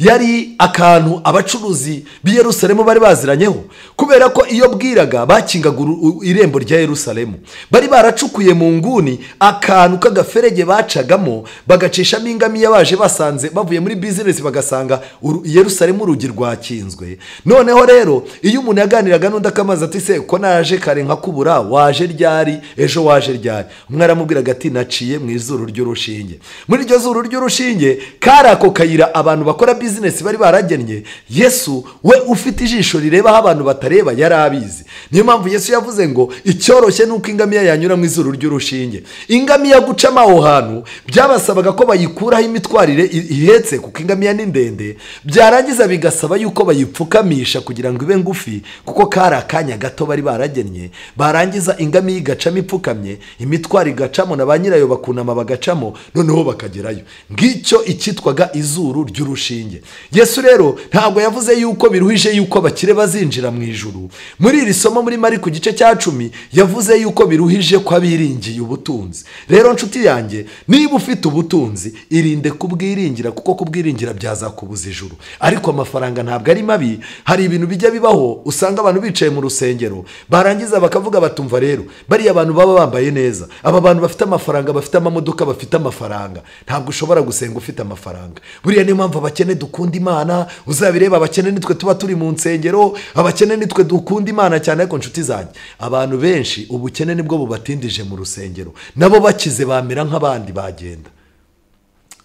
yari akantu abacuruzi b'i Yerusalemu bari baziranyeho, kubera ko iyo bwiraga bakingaga irembo rya Yerusalemu. Bari baracukuye mu nguni akantu k'agaferege bacagamo, bagacishamo ingamiya baje basanze bavuye muri business, bagasanga Yerusalemu urugi rwakinzwe. Noneho rero iyo umuntu yaganiraga n'undi akamaza ati se ko naje kare nkakubura, waje ryari? Ejo waje ryari? Umwe aramubwiraga ati naciye mu izuru ry'urushinge. Muri iryo zuru ry'urushinge kari ako kayira abantu bakora bizinesi bari baragennye, Yesu we ufite ijisho rireba aho abantu batareba yari abizi. Niyo mpamvu Yesu yavuze ngo icyoroshye ni uko ingamiya yanyura mu izuru ry'urushinge. Ingamiya gucamo aho hantu byabasabaga ko bayikuraho imitwarire ihetse, kuko ingamiya ni ndende, byarangiza bigasaba yuko bayipfukamisha kugira ngo ibe ngufi, kuko kari akanya gato bari baragennye. Barangiza ingamiya igacamo ipfukamye, imitwaro igacamo, na ba nyirayo bakunama bagacamo, noneho bakagerayo. Ngicyo icyitwaga izuru ry'urushinge. Yesu rero ntabwo yavuze yuko biruhije yuko abakire bazinjira mu ijuru. Muri iri somo muri Mariko igice cya 10 yavuze yuko biruhije ko abiringiye ubutunzi. Rero nshuti yanjye, niba ufite ubutunzi irinde kubwiringira, kuko kubwiringira byazakubuza ijuru. Ariko amafaranga ntabwo ari mabi. Hari ibintu bijya bibaho, usanga abantu bicaye mu rusengero barangiza bakavuga batumva rero bariya abantu baba bambaye neza, aba bantu bafite amafaranga, bafite amamodoka, bafite amafaranga. Ntabwo ushobora gusenga ufite amafaranga. Buriya niyo mpamvu abakene dukunda Imana. Uzabireba, abakene nitwe tuba turi mu nsengero, abakene nitwe dukunda Imana cyane. Ariko nshuti zanjye, abantu benshi ubukene nibwo bubatindije mu rusengero, nabo bakize bamera nk'abandi bagenda.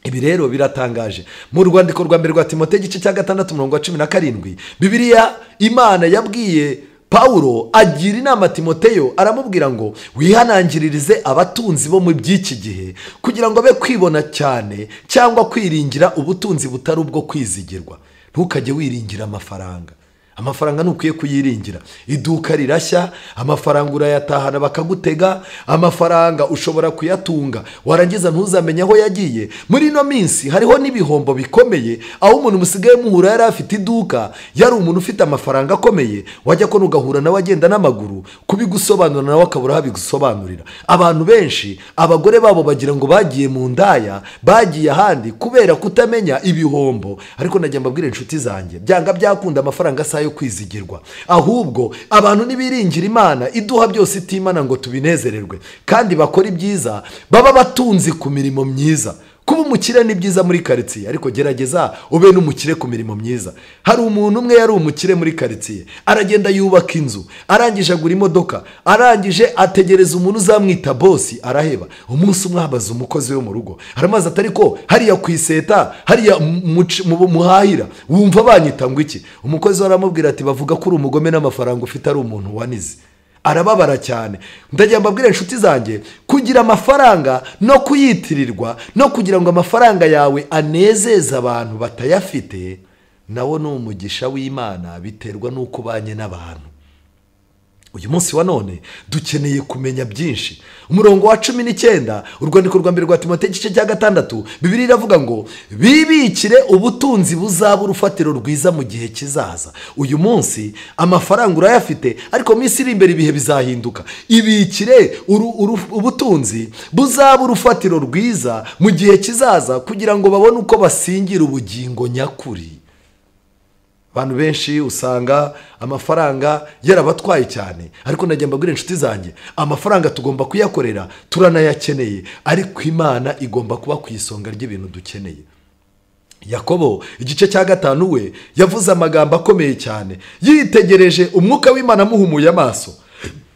Ibi rero biratangaje. Mu rwandiko rwa mbere rwa Timoteyo igice cya 6 umurongo wa 17, Bibiliya Imana yabwiye Paulo agira inama Timoteyo, aramubwira ngo wihanangiririze abatunzi bo mu by'iki gihe, kugira ngo be kwibona cyane cyangwa kwiringira ubutunzi butari ubwo kwizigirwa. Ntukajye wiringira amafaranga. Amafaranga ntukwiye kuyiringira. Iduka rirashya, amafaranga urayatahana bakagutega, amafaranga ushobora kuyatunga warangiza ntuzamenye aho yagiye. Muri ino minsi hariho n'ibihombo bikomeye, aho umuntu musigaye muhura yari afite iduka, yari umuntu ufite amafaranga akomeye, wajya ko ugahura nawe agenda n'amaguru, kubigusobanura nawe akabura aho abigusobanurira. Abantu benshi abagore babo bagira ngo bagiye mu ndaya, bagiye ahandi kubera kutamenya ibihombo. Ariko najya mbabwira inshuti zanjye, byanga byakunda amafaranga asayo kwizigirwa. Ahubwo abantu nibiringira Imana iduha byose itimana ngo tubinezererwe, kandi bakora ibyiza, baba batunzi ku mirimo myiza. Kuba umukire ni byiza muri karitsiye, ariko gerageza ube n'umukire ku mirimo myiza. Hari umuntu umwe yari umukire muri karitsiye, aragenda yubaka inzu, arangije agura imodoka, arangije ategereza umuntu uzamwita bosi, araheba. Umunsi umwe abaza umukozi we mu rugo, aramaze atari ko hariya ku iseta, hariya muhahira, wumva banyita ngo iki? Umukozi we aramubwira ati bavuga ko uri umugome n'amafaranga ufite ari umuntu wanize. Arababara cyane. Ndagira mbabwire inshuti zanjye, kugira amafaranga no kuyitirirwa, no kugira ngo amafaranga yawe anezeze abantu batayafite, nawo ni umugisha w'Imana, biterwa n'uko ubanye n'abantu. Uyu munsi wa none dukeneye kumenya byinshi. Umurongo wa 19, urwandiko rwa mbere rwa Timoteyo igice cya 6, Bibiliya iravuga ngo bibikire ubutunzi buzaba urufatiro rwiza mu gihe kizaza. Uyu munsi amafaranga urayafite, ariko minsi iri imbere ibihe bizahinduka. Ibikire ubutunzi buzaba urufatiro rwiza mu gihe kizaza, kugira ngo babone uko basingira ubugingo nyakuri. Abantu benshi usanga amafaranga yarabatwaye cyane, ariko najya mbabwira inshuti zanjye, amafaranga tugomba kuyakorera, turanayakeneye, ariko Imana igomba kuba ku isonga ry'ibintu dukeneye. Yakobo igice cya 5 we yavuze amagambo akomeye cyane, yitegereje umwuka w'Imana amuhumuye amaso,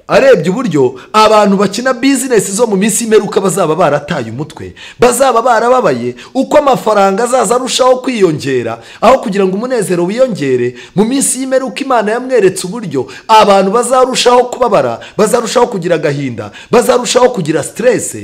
arebye uburyo abantu bakina business zo mu minsi y'imperuka bazaba barataye umutwe, bazaba barababaye, uko amafaranga azaza arushaho kwiyongera, aho kugira ngo umunezero wiyongere. Mu minsi y'imperuka Imana yamweretse uburyo abantu bazarushaho kubabara, bazarushaho kugira agahinda, bazarushaho kugira stress.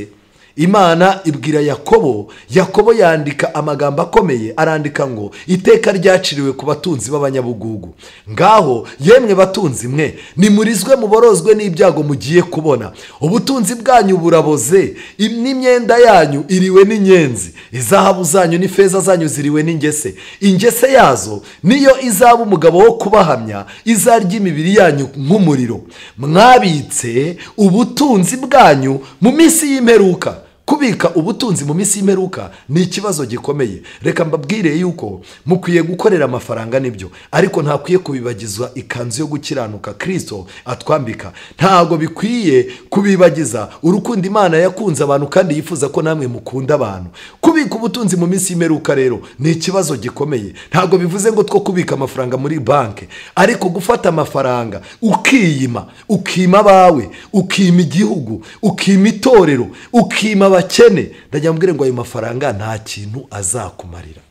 Imana ibwira Yakobo, Yakobo yandika amagambo akomeye, arandika ngo iteka ryaciriwe ku batunzi b'abanyabugugu. Ngaho yemwe batunzi mwe, nimurizwe muborozwe n'ibyago mugiye kubona. Ubutunzi bwanyu buraboze, n'imyenda yanyu iriwe n'inyenzi, izahabu zanyu n'ifeza zanyu ziriwe n'ingese. Ingese yazo niyo izaba umugabo wo kubahamya, izarya imibiri yanyu nk'umuriro. Mwabitse ubutunzi bwanyu mu minsi y'imperuka. Kubika ubutunzi mu minsi y'imperuka ni ikibazo gikomeye. Reka mbabwire yuko mukwiye gukorera amafaranga nibyo, ariko ntakwiye kubibagizwa ikanzu yo gukiranuka Kristo atwambika. Ntago bikwiye kubibagiza urukundo Imana yakunze abantu kandi yifuza ko namwe mukunda abantu. Kubika ubutunzi mu minsi y'imperuka rero ni ikibazo gikomeye. Ntago bivuze ngo two kubika amafaranga muri banke, ariko gufata amafaranga ukiyima, ukima abawe, ukima igihugu, ukima itorero, ukima abakene, ndagira mbwire ngo ayo mafaranga nta kintu azakumarira.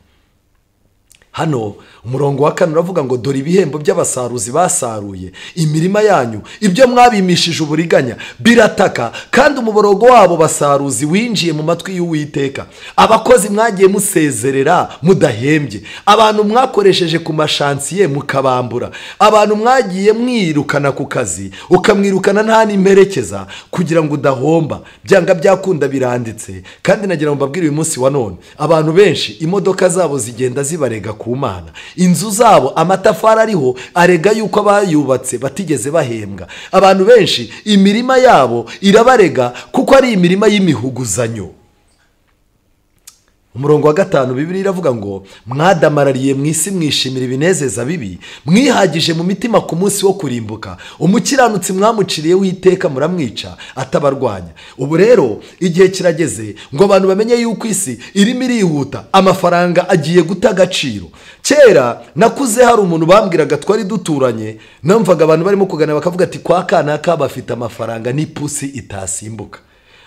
Hano umurongo wa 4 uravuga ngo dore ibihembo by'abasaruzi basaruye imirima yanyu, ibyo mwabimishije uburiganya birataka, kandi umuborogo wabo basaruzi winjiye mu matwi y'Uwiteka. Abakozi mwagiye musezerera mudahembye, abantu mwakoresheje ku mashansiye mukabambura, abantu mwagiye mwirukana ku kazi ukamwirukana nta n'imperekeza kugira ngo udahomba. Byanga byakunda biranditse. Kandi nagira ngo mbabwire uyu munsi wa none, abantu benshi imodoka zabo zigenda zibarega ku Mana, inzu zabo amatafari ariho arega yuko abayubatse batigeze bahembwa. Abantu benshi imirima yabo irabarega kuko ari imirima y'imihuguzanyo. Umurongo wa 5 Bibiliya iravuga ngo mwadamarariye mu isi mwishimira ibinezeza bibi, mwihagije mu mitima ku munsi wo kurimbuka. Umukiranutsi mwamuciriye witeka muramwica atabarwanya. Ubu rero igihe kirageze ngo abantu bamenye yuko isi irimo irihuta, amafaranga agiye guta agaciro. Kera nakuze hari umuntu bambwiraga twari duturanye, namvaga abantu barimo kugana bakavuga ati kwa kanaka bafite amafaranga n'ipusi itasimbuka.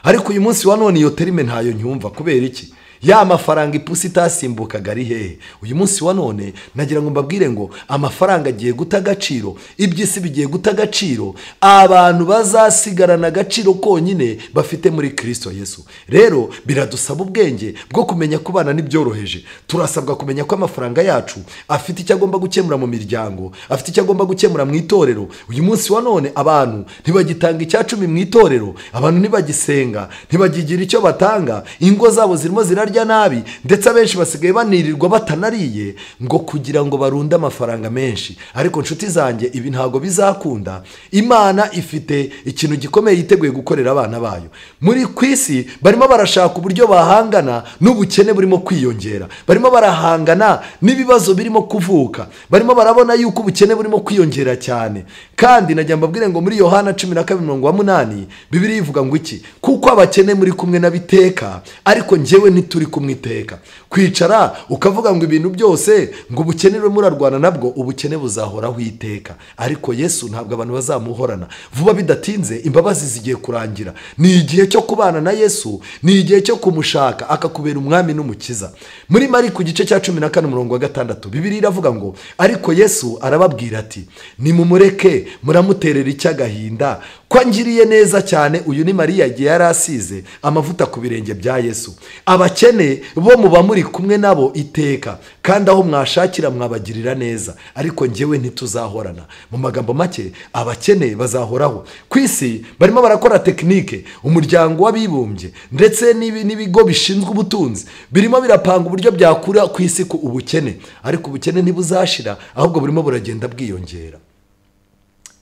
Ariko uyu munsi wa none iyo terime ntayo nyumva. Kubera iki? Ya mafaranga ipusi itasimbukaga ari hehe? Uyu munsi wa none nagira ngo mbabwire ngo amafaranga agiye guta agaciro, iby'isi bigiye guta agaciro, abantu bazasigarana agaciro konyine bafite muri Kristo Yesu. Rero biradusaba ubwenge bwo kumenya kubana n'ibyoroheje. Turasabwa kumenya ko amafaranga yacu afite icyo agomba gukemura mu miryango, afite icyo agomba gukemura mu itorero. Uyu munsi wa none abantu ntibagitanga icyacumi mu itorero, abantu ntibagisenga, ntibagigira icyo batanga, ingo zabo zirimo zirarya nabi, ndetse abenshi basigaye banirirwa batanariye ngo kugira ngo barunde amafaranga menshi. Ariko nshuti zanjye, ibi ntago bizakunda. Imana ifite ikintu gikomeye yiteguye gukorera abana bayo. Muri kwisi barimo barashaka uburyo bahangana n'ubukene burimo kwiyongera, barimo barahangana n'ibibazo birimo kuvuka, barimo barabona yuko ubukene burimo kwiyongera cyane. Kandi najya mbabwire ngo muri Yohana 12:8 Bibiliya ivuga ngo iki? Kuko abakene muri kumwe n'abiteka, ariko njyewe ntituri kumwiteka. Kwicara ukavuga ngo ibintu byose ngo ubukene murarwana nabwo, ubukene buzahoraho iteka. Ariko Yesu ntabwo abantu bazamuhorana. Vuba bidatinze imbabazi zigiye kurangira. Ni igihe cyo kubana na Yesu, ni igihe cyo kumushaka akakubera umwami n'umukiza. Muri Mariko igice cya 14 umurongo wa 6 Bibiliya iravuga ngo ariko Yesu arababwira ati nimumureke muramuterera icy'agahinda ko angiriye neza cyane. Uyu ni Mariya igihe yari asize amavuta ku birenge bya Yesu. Abakene bo muba muri kumwe nabo iteka, kandi aho mwashakira mwabagirira neza, ariko njyewe ntituzahorana. Mu magambo make, abakene bazahoraho ku isi. Barimo barakora tekinike, umuryango w'abibumbye ndetse n'ibigo bishinzwe ubutunzi birimo birapanga uburyo byakura ku isi ku ubukene. Ariko ubukene ntibuzashira, ahubwo burimo buragenda bwiyongera.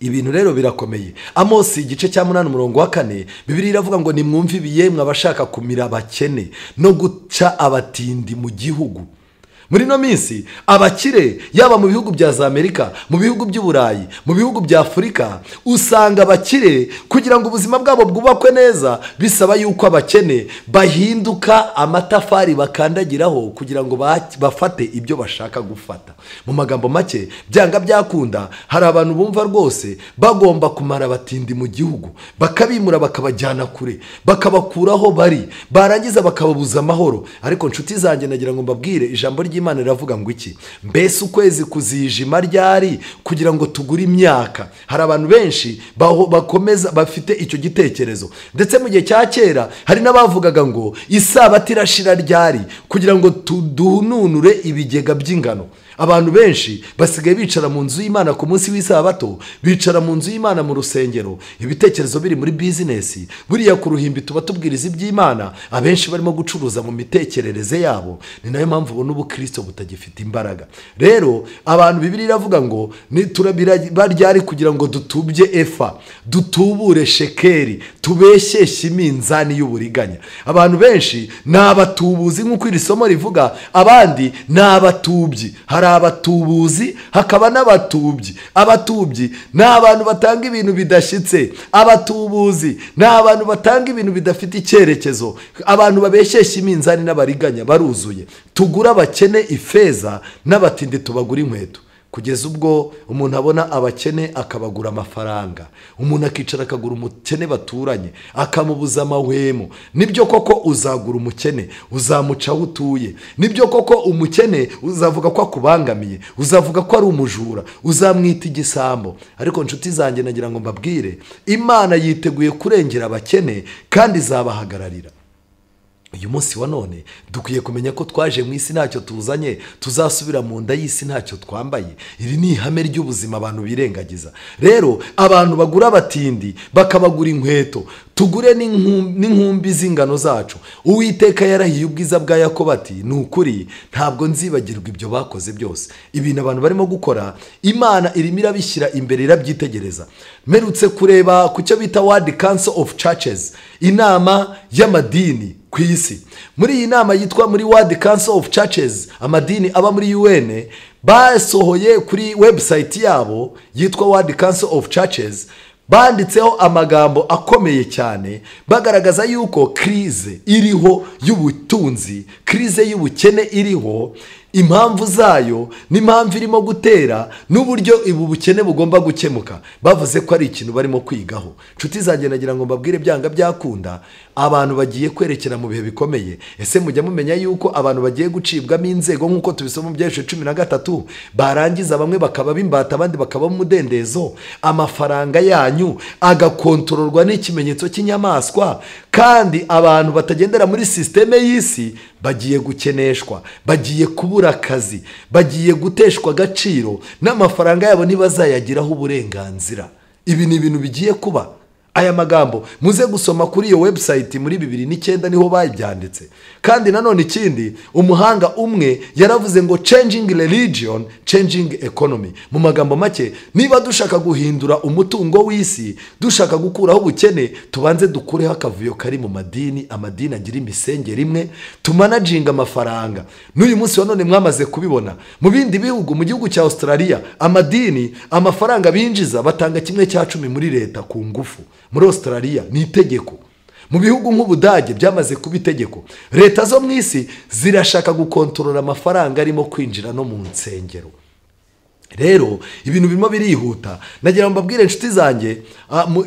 Ibintu rero birakomeye. Amosi igice cya 8 umurongo wa 4 Bibiliya iravuga ngo nimwumve ibiyemwe abashaka kumira abakene no guca abatindi mu gihugu. Muri no minsi abakire yaba mu bihugu bya za Amerika, mu bihugu by'Uburayi, mu bihugu bya Afurika, usanga abakire kugira ngo ubuzima bwabo bwubakwe neza bisaba yuko abakene bahinduka amatafari bakandagiraho kugira ngo bafate ibyo bashaka gufata. Mu magambo make, byanga byakunda hari abantu bumva rwose bagomba kumara abatindi mu gihugu, bakabimura bakabajyana kure, bakabakuraho bari, barangiza bakababuza amahoro. Ariko nshuti zanjye nagira ngo mbabwire ijambo ry'Imana riravuga ngo iki? Mbese ukwezi kuzijima ryari kugira ngo tugure imyaka? Hari abantu benshi bakomeza bafite icyo gitekerezo. Ndetse mu gihe cya kera hari n'abavugaga ngo isabato irashira ryari kugira ngo tudununure ibigega by'ingano. Abantu benshi basigaye bicara mu nzu y'Imana ku munsi w'isabato, bicara mu nzu y'Imana mu rusengero, ibitekerezo biri muri business. Buriya ku ruhimbi tuba tubwiriza iby'Imana, abenshi barimo gucuruza mu mitekerereze yabo. Ni nayo mpamvu ubona ubukristo butagifite imbaraga. Rero abantu Bibiliya iravuga ngo baryari kugira ngo dutubye efa, dutubure shekeri, tubeshyeshye iminzani y'uburiganya. Abantu benshi ni abatubuzi nk'uko iri somo rivuga, abandi ni abatubyi. Hari abatubuzi hakaba n'abatubyi. Abatubyi ni abantu batanga ibintu bidashyitse, abatubuzi ni abantu batanga ibintu bidafite icyerekezo. Abantu babeshyeshya iminzani n'abariganya baruzuye. Tugura abakene ifeza n'abatindi tubagura inkweto. Kugeza ubwo umuntu abona abakene akabagura amafaranga, umuntu akicara akagura umukene baturanye akamubuza amahwemo. Nibyo koko uzagura umukene, uzamuca aho utuye. Nibyo koko umukene uzavuga ko akubangamiye, uzavuga ko ari umujura, uzamwita igisambo. Ariko nshuti zanjye nagira ngo mbabwire, Imana yiteguye kurengera abakene kandi izabahagararira. Uyu munsi wa none dukwiye kumenya ko twaje mu isi ntacyo tuzanye, tuzasubira mu nda y'isi ntacyo twambaye. Iri ni ihame ry'ubuzima abantu birengagiza. Rero abantu bagura abatindi bakabagura inkweto, tugure n'inkumbi z'ingano zacu. Uwiteka yarahiye ubwiza bwa Yakobo ati ni ukuri ntabwo nzibagirwa ibyo bakoze byose. Ibintu abantu barimo gukora, Imana irimo irabishyira imbere, irabyitegereza. Mperutse kureba ku cyo bita World Council of Churches, inama y'amadini ku isi. Muri iyi nama yitwa muri World Council of Churches, amadini aba muri UN, basohoye kuri website yabo yitwa World Council of Churches, banditseho amagambo akomeye cyane bagaragaza yuko krize iriho y'ubutunzi, krize y'ubukene iriho, impamvu zayo n'impamvu irimo gutera n'uburyo ubu bukene bugomba gukemuka. Bavuze ko ari ikintu barimo kwigaho. Nshuti zanjye nagira ngo mbabwire, byanga byakunda abantu bagiye kwerekera mu bihe bikomeye. Ese mujya mumenya yuko abantu bagiye gucibwamo inzego nk'uko tubisoma mu Byahishwe 13, barangiza bamwe bakaba bimbata abandi bakaba umudendezo, amafaranga yanyu agakontororwa n'ikimenyetso cy'inyamaswa, kandi abantu batagendera muri systeme y'isi bagiye gukeneshwa, bagiye kubura akazi, bagiye guteshwa agaciro, n'amafaranga yabo ntibazayagiraho uburenganzira. Ibi ni ibintu bigiye kuba. Aya magambo muze gusoma kuri iyo website muri 2009 niho babyanditse. Kandi nanone ikindi, umuhanga umwe yaravuze ngo changing religion, changing economy. Mu magambo make, niba dushaka guhindura umutungo w'isi, dushaka gukuraho ubukene, tubanze dukureho akavuyo kari mu madini, amadini agira imisengere imwe, tumanaginga amafaranga. N'uyu munsi wa none mwamaze kubibona. Mu bindi bihugu, mu gihugu cya Australia, amadini amafaranga binjiza batanga 1/10 muri leta ku ngufu. Muri Australia ni itegeko. Mu bihugu nk'Ubudage byamaze kuba itegeko. Leta zo mu isi zirashaka gukontorora amafaranga arimo kwinjira no mu nsengero. Rero ibintu birimo birihuta. Nagira ngo mbabwire inshuti zanjye,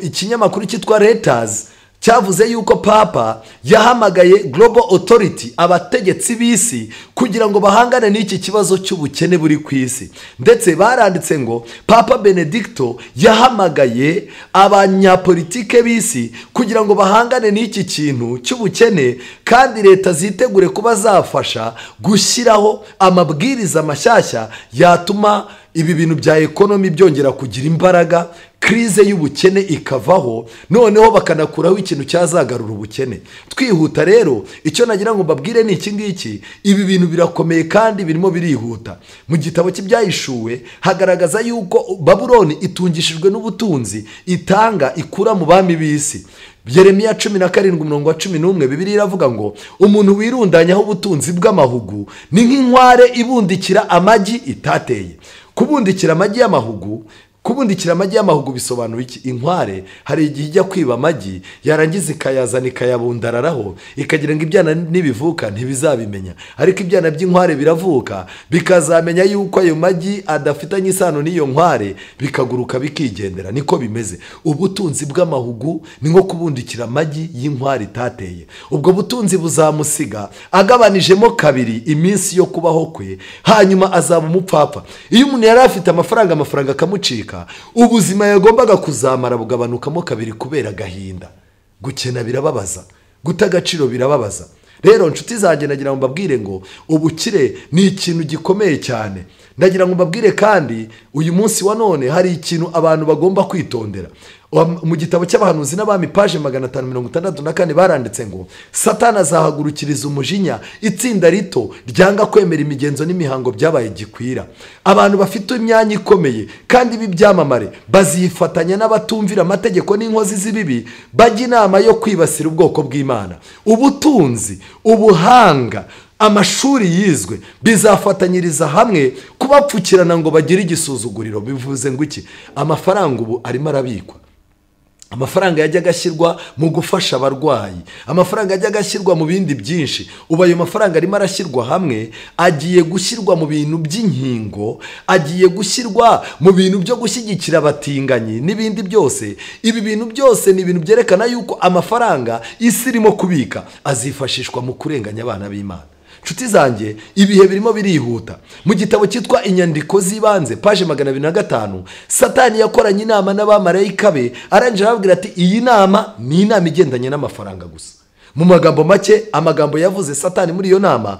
ikinyamakuru cyitwa Reuters cyavuze yuko Papa yahamagaye Global Authority, abategetsi b'isi, kugira ngo bahangane n'iki kibazo cy'ubukene buri ku isi. Ndetse baranditse ngo Papa Benedicto yahamagaye abanyapolitike b'isi kugira ngo bahangane n'iki kintu cy'ubukene, kandi leta zitegure kuba zafasha gushyiraho amabwiriza mashyashya yatuma ibi bintu bya ekonomi byongera kugira imbaraga, krize y'ubukene ikavaho, noneho bakanakuraho ikintu cyazagarura ubukene. Twihuta rero, icyo nagira ngo mbabwire ni iki ngiki, ibi bintu birakomeye kandi birimo birihuta. Mu gitabo cy'Ibyahishuwe hagaragaza yuko Babuloni itungishijwe n'ubutunzi itanga ikura mu bami b'isi. Yeremiya 17:11 Bibiliya iravuga ngo umuntu wirundanyaho ubutunzi bw'amahugu ni nk'inkware ibundikira amagi itateye. Kubundikira amagi y'amahugu, kubundikira amagi y'amahugu bisobanuye iki? Inkware hari igihe ijya kwiba amagi, yarangiza ikayazana ikayabundararaho, ikagira ngo ibyana nibivuka ntibizabimenya. Ariko ibyana by'inkware biravuka bikazamenya yuko ayo magi adafitanye isano n'iyo nkware, bikaguruka bikigendera. Niko bimeze. Ubutunzi bw'amahugu ni nko kubundikira amagi y'inkware itateye. Ubwo butunzi buzamusiga agabanijemo kabiri iminsi yo kubaho kwe, hanyuma azaba umupfapfa. Iyo umuntu yari afite amafaranga, amafaranga akamucika, ubuzima yagombaga kuzamara bugabanukamo kabiri kubera agahinda. Gukena birababaza, guta agaciro birababaza. Rero nshuti zanjye nagira ngo mbabwire ngo ubukire ni ikintu gikomeye cyane. Ndagira ngo mbabwire kandi uyu munsi wa none hari ikintu abantu bagomba kwitondera. Mu gitabo cy'abahanuzi n'abami page 564 baranditse ngo Satani azahagurukiriza umujinya itsinda rito ryanga kwemera imigenzo n'imihango byabaye gikwira. Abantu bafite imyanya ikomeye kandi b'ibyamamare bazifatanya n'abatumvira amategeko n'inkozi z'ibibi, bajya inama yo kwibasira ubwoko bw'Imana. Ubutunzi, ubuhanga, amashuri yizwe bizafatanyiriza hamwe kubapfukirana ngo bagire igisuzuguriro. Bivuze ngo iki? Amafaranga ubu arimo arabikwa. Amafaranga yajyaga ashyirwa mu gufasha abarwayi, amafaranga yajyaga ashyirwa mu bindi byinshi, ubu ayo mafaranga arimo arashyirwa hamwe, agiye gushyirwa mu bintu by'inkingo, agiye gushyirwa mu bintu byo gushyigikira abatinganyi n'ibindi byose. Ibi bintu byose ni ibintu byerekana yuko amafaranga isi irimo kubika azifashishwa mu kurenganya abana b'Imana. Nshuti zanjye, ibihe birimo birihuta. Mu gitabo cyitwa Inyandiko z'Ibanze, paje 205, Satani yakoranye inama n'abamarayika be, arangije arababwira ati iyi nama ni inama igendanye n'amafaranga gusa. Mu magambo make, amagambo yavuze Satani muri iyo nama,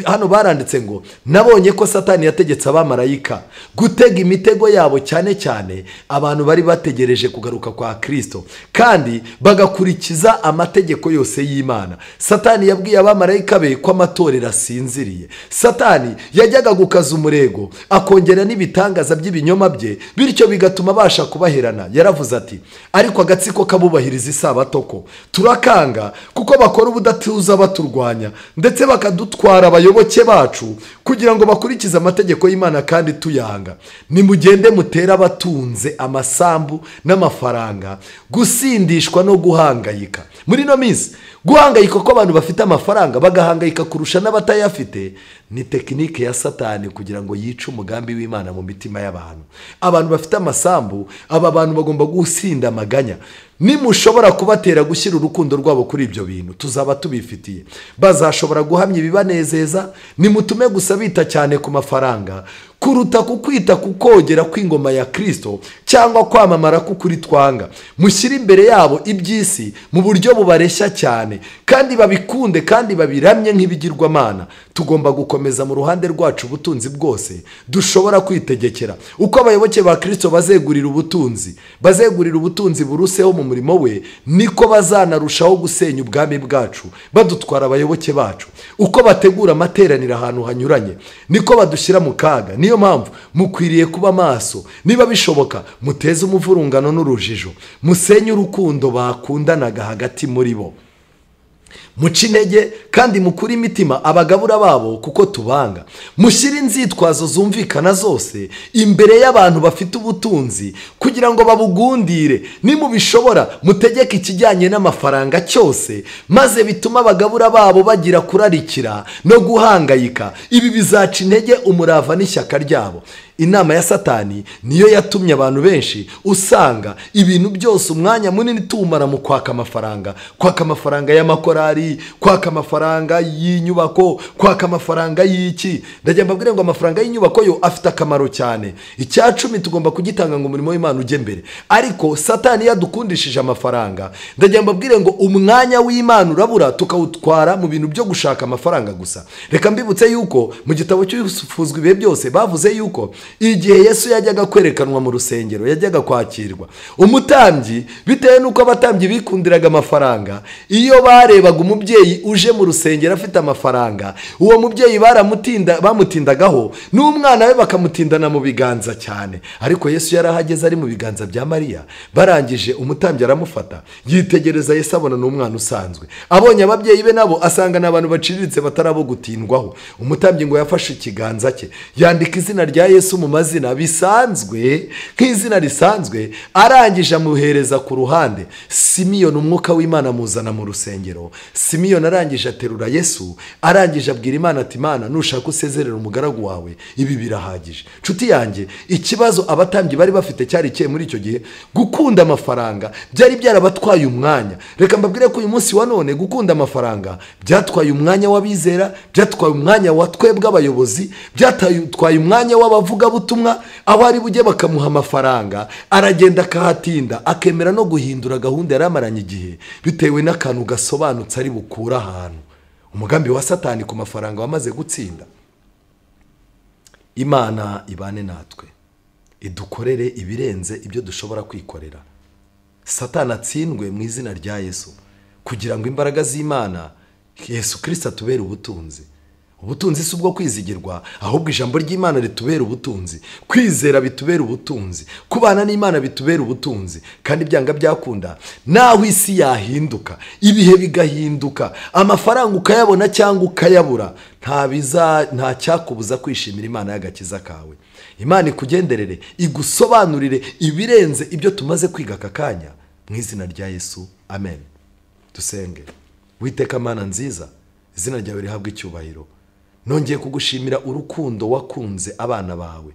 hano baranditse ngo nabonye ko Satani yategetse abamarayika gutega imitego yabo cyane cyane abantu bari bategereje kugaruka kwa Kristo, kandi bagakurikiza amategeko yose y'Imana. Satani yabwiye abamarayika be ko amatorero asinziriye. Satani yajyaga gukaza umurego, akongera n'ibitangaza by'ibinyoma bye, bityo bigatuma abasha kubaherana. Yaravuze ati ariko agatsiko kabubahiriza isabato ko turakanga, kuko bakora ubudatuza baturwanya, ndetse bakadutwara abayoboke bacu kugira ngo bakurikize amategeko y'Imana kandi tuyanga. Nimugende mutera abatunze amasambu n'amafaranga gusindishwa no guhangayika. Muri no minsi guhangayika ko abantu bafite amafaranga bagahangayika kurusha n'abatayafite ni tekinike ya Satani kugira ngo yice umugambi w'Imana mu mitima y'abantu. Abantu bafite amasambu, aba bantu bagomba gusinda amaganya. Nimushobora kubatera gushyira urukundo rwabo kuri ibyo bintu, tuzaba tubifitiye. Bazashobora guhamya ibibanezeza. Nimutume gusa bita cyane ku mafaranga kuruta kukwita kukogera kw'ingoma ya Kristo cyangwa kwamamara k'ukuri twanga. Mushyire imbere yabo iby'isi mu buryo bubareshya cyane, kandi babikunde kandi babiramye nk'ibigirwamana. Tugomba gukomeza mu ruhande rwacu ubutunzi bwose dushobora kwitegekera. Uko abayoboke ba Kristo bazegurira ubutunzi buruseho mu murimo we, niko bazanarushaho gusenya ubwami bwacu badutwara abayoboke bacu. Uko bategura amateraniro ahantu hanyuranye, niko badushyira mu kaga. Niyo mpamvu mukwiriye kuba maso, niba bishoboka muteze umuvurungano n'urujijo, musenye urukundo bakundanaga hagati muri bo, muce intege kandi mukure imitima abagabura babo kuko tubanga. Mushyire inzitwazo zumvikana zose imbere y'abantu bafite ubutunzi kugira ngo babugundire. Nimubishobora mutegeke ikijyanye n'amafaranga cyose, maze bituma abagabura babo bagira kurarikira no guhangayika. Ibi bizaca intege umurava n'ishyaka ryabo. Inama ya Satani niyo yatumye abantu benshi usanga ibintu byose umwanya munini tumara mu kwaka amafaranga, kwaka amafaranga y'amakorari, kwaka amafaranga y'inyubako, kwaka amafaranga y'iki. Ndagira mbabwire ngo amafaranga y'inyubako yo afite akamaro cyane. Icya cumi tugomba kugitanga ngo umurimo w'Imana ujye mbere. Ariko Satani yadukundishije amafaranga, ndagira mbabwire ngo umwanya w'Imana urabura tukawutwara mu bintu byo gushaka amafaranga gusa. Reka mbibutse yuko mu gitabo cy'Ufuzwa ibihe byose bavuze yuko igihe Yesu yajyaga kwerekanwa mu rusengero, yajyaga kwakirwa, umutambyi, bitewe nuko abatambyi bikundiraga amafaranga, iyo barebaga umubyeyi uje mu rusengero afite amafaranga, uwo mubyeyi bamutindagaho n'umwana we bakamutindana mu biganza cyane. Ariko Yesu yarahageze ari mu biganza bya Mariya. Barangije umutambyi aramufata, yitegereza Yesu abona n'umwana usanzwe. Abonye ababyeyi be nabo asanga n'abantu baciriritse batarabo gutindwaho. Umutambyi ngo yafashe ikiganza cye yandika izina rya Yesu mu mazina bisanzwe nk'izina risanzwe, arangije amuhereza ku ruhande. Simiyoni umwuka w'Imana amuzana mu rusengero. Simiyoni arangije aterura Yesu, arangije abwira Imana ati Imana nushaka usezerera umugaragu wawe, ibi birahagije. Nshuti yanjye, ikibazo abatambyi bari bafite cyari cye muri icyo gihe, gukunda amafaranga byari byarabatwaye umwanya. Reka mbabwire ko uyu munsi wa none gukunda amafaranga byatwaye umwanya w'abizera, byatwaye umwanya wa twebwe abayobozi, byatwaye umwanya w'abavuga butumwa. Aho ari bujye bakamuha amafaranga aragenda akahatinda, akemera no guhindura gahunda yaramaranye igihe bitewe n'akantu gasobanutse ari bukura ahantu. Umugambi wa Satani ku mafaranga wamaze gutsinda. Imana ibane natwe, idukorere ibirenze ibyo dushobora kwikorera. Satani atsindwe mu izina rya Yesu, kugira ngo imbaraga z'Imana Yesu Kristo atubere ubutunzi. Ubutunzi si ubwo kwizigirwa, ahubwo ijambo ry'Imana ritubera ubutunzi. Kwizera bitubera ubutunzi, kubana n'Imana bitubera ubutunzi. Kandi byanga byakunda, naho isi yahinduka, ibihe bigahinduka, amafaranga ukayabona cyangwa ukayabura, nta cyakubuza kwishimira Imana y'agakiza kawe. Imana ikugenderere, igusobanurire ibirenze ibyo tumaze kwiga aka kanya. Mu izina rya Yesu, amen. Dusenge. Witeka Mana nziza, izina ryawe rihabwe icyubahiro. Nongeye kugushimira urukundo wakunze abana bawe.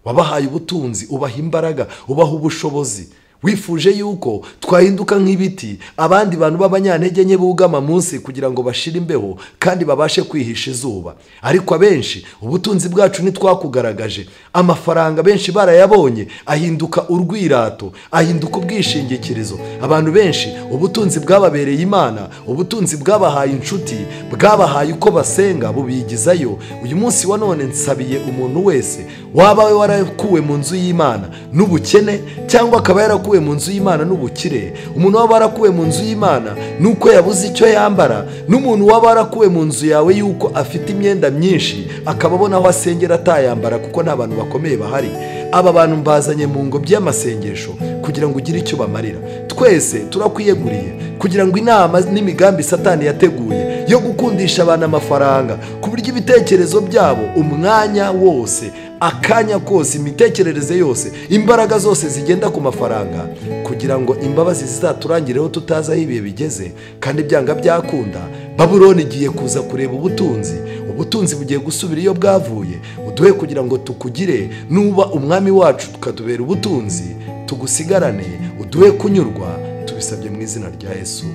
Wabahaye ubutunzi, ubaha imbaraga, ubaha ubushobozi. Wifuje yuko twahinduka nk'ibiti abandi bantu b'abanyantege nke bugama munsi kugira ngo bashire imbeho kandi babashe kwihisha izuba. Ariko abenshi ubutunzi bwacu ntitwakugaragaje. Amafaranga benshi barayabonye ahinduka urwirato, ahinduka ubwishingikirizo. Abantu benshi ubutunzi bwababereye Imana, ubutunzi bwabahaye inshuti, bwabahaye uko basenga, bubigizayo. Uyu munsi wa none nsabiye umuntu wese waba warakuwe mu nzu y'Imana n'ubukene, cyangwa akaba yarakuwe mu nzu y'Imana n'ubukire, umuntu waba warakuwe mu nzu y'Imana nuko yabuze icyo yambara, n'umuntu waba warakuwe mu nzu yawe yuko afite imyenda myinshi akaba abona aho asengera atayambara kuko nta bantu bakomeye bahari. Aba bantu mbazanye mu ngobyi y'amasengesho kugira ngo ugire icyo bamarira. Twese turakwiyeguriye kugira ngo inama n'imigambi Satani yateguye yo gukundisha abantu amafaranga, ku buryo ibitekerezo byabo umwanya wose, akanya kose, imitekerereze yose, imbaraga zose zigenda ku mafaranga, kugira ngo imbabazi zizaturangireho tutazi aho ibihe bigeze. Kandi byanga byakunda, Babuloni igiye kuza kureba ubutunzi, ubutunzi bugiye gusubira iyo bwavuye. Uduhe kugira ngo tukugire, nuba umwami wacu tukatubera ubutunzi, tugusigarane, uduhe kunyurwa. Tubisabye mu izina rya Yesu,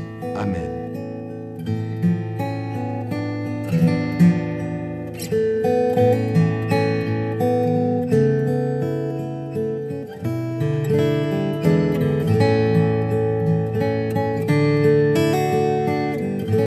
amen.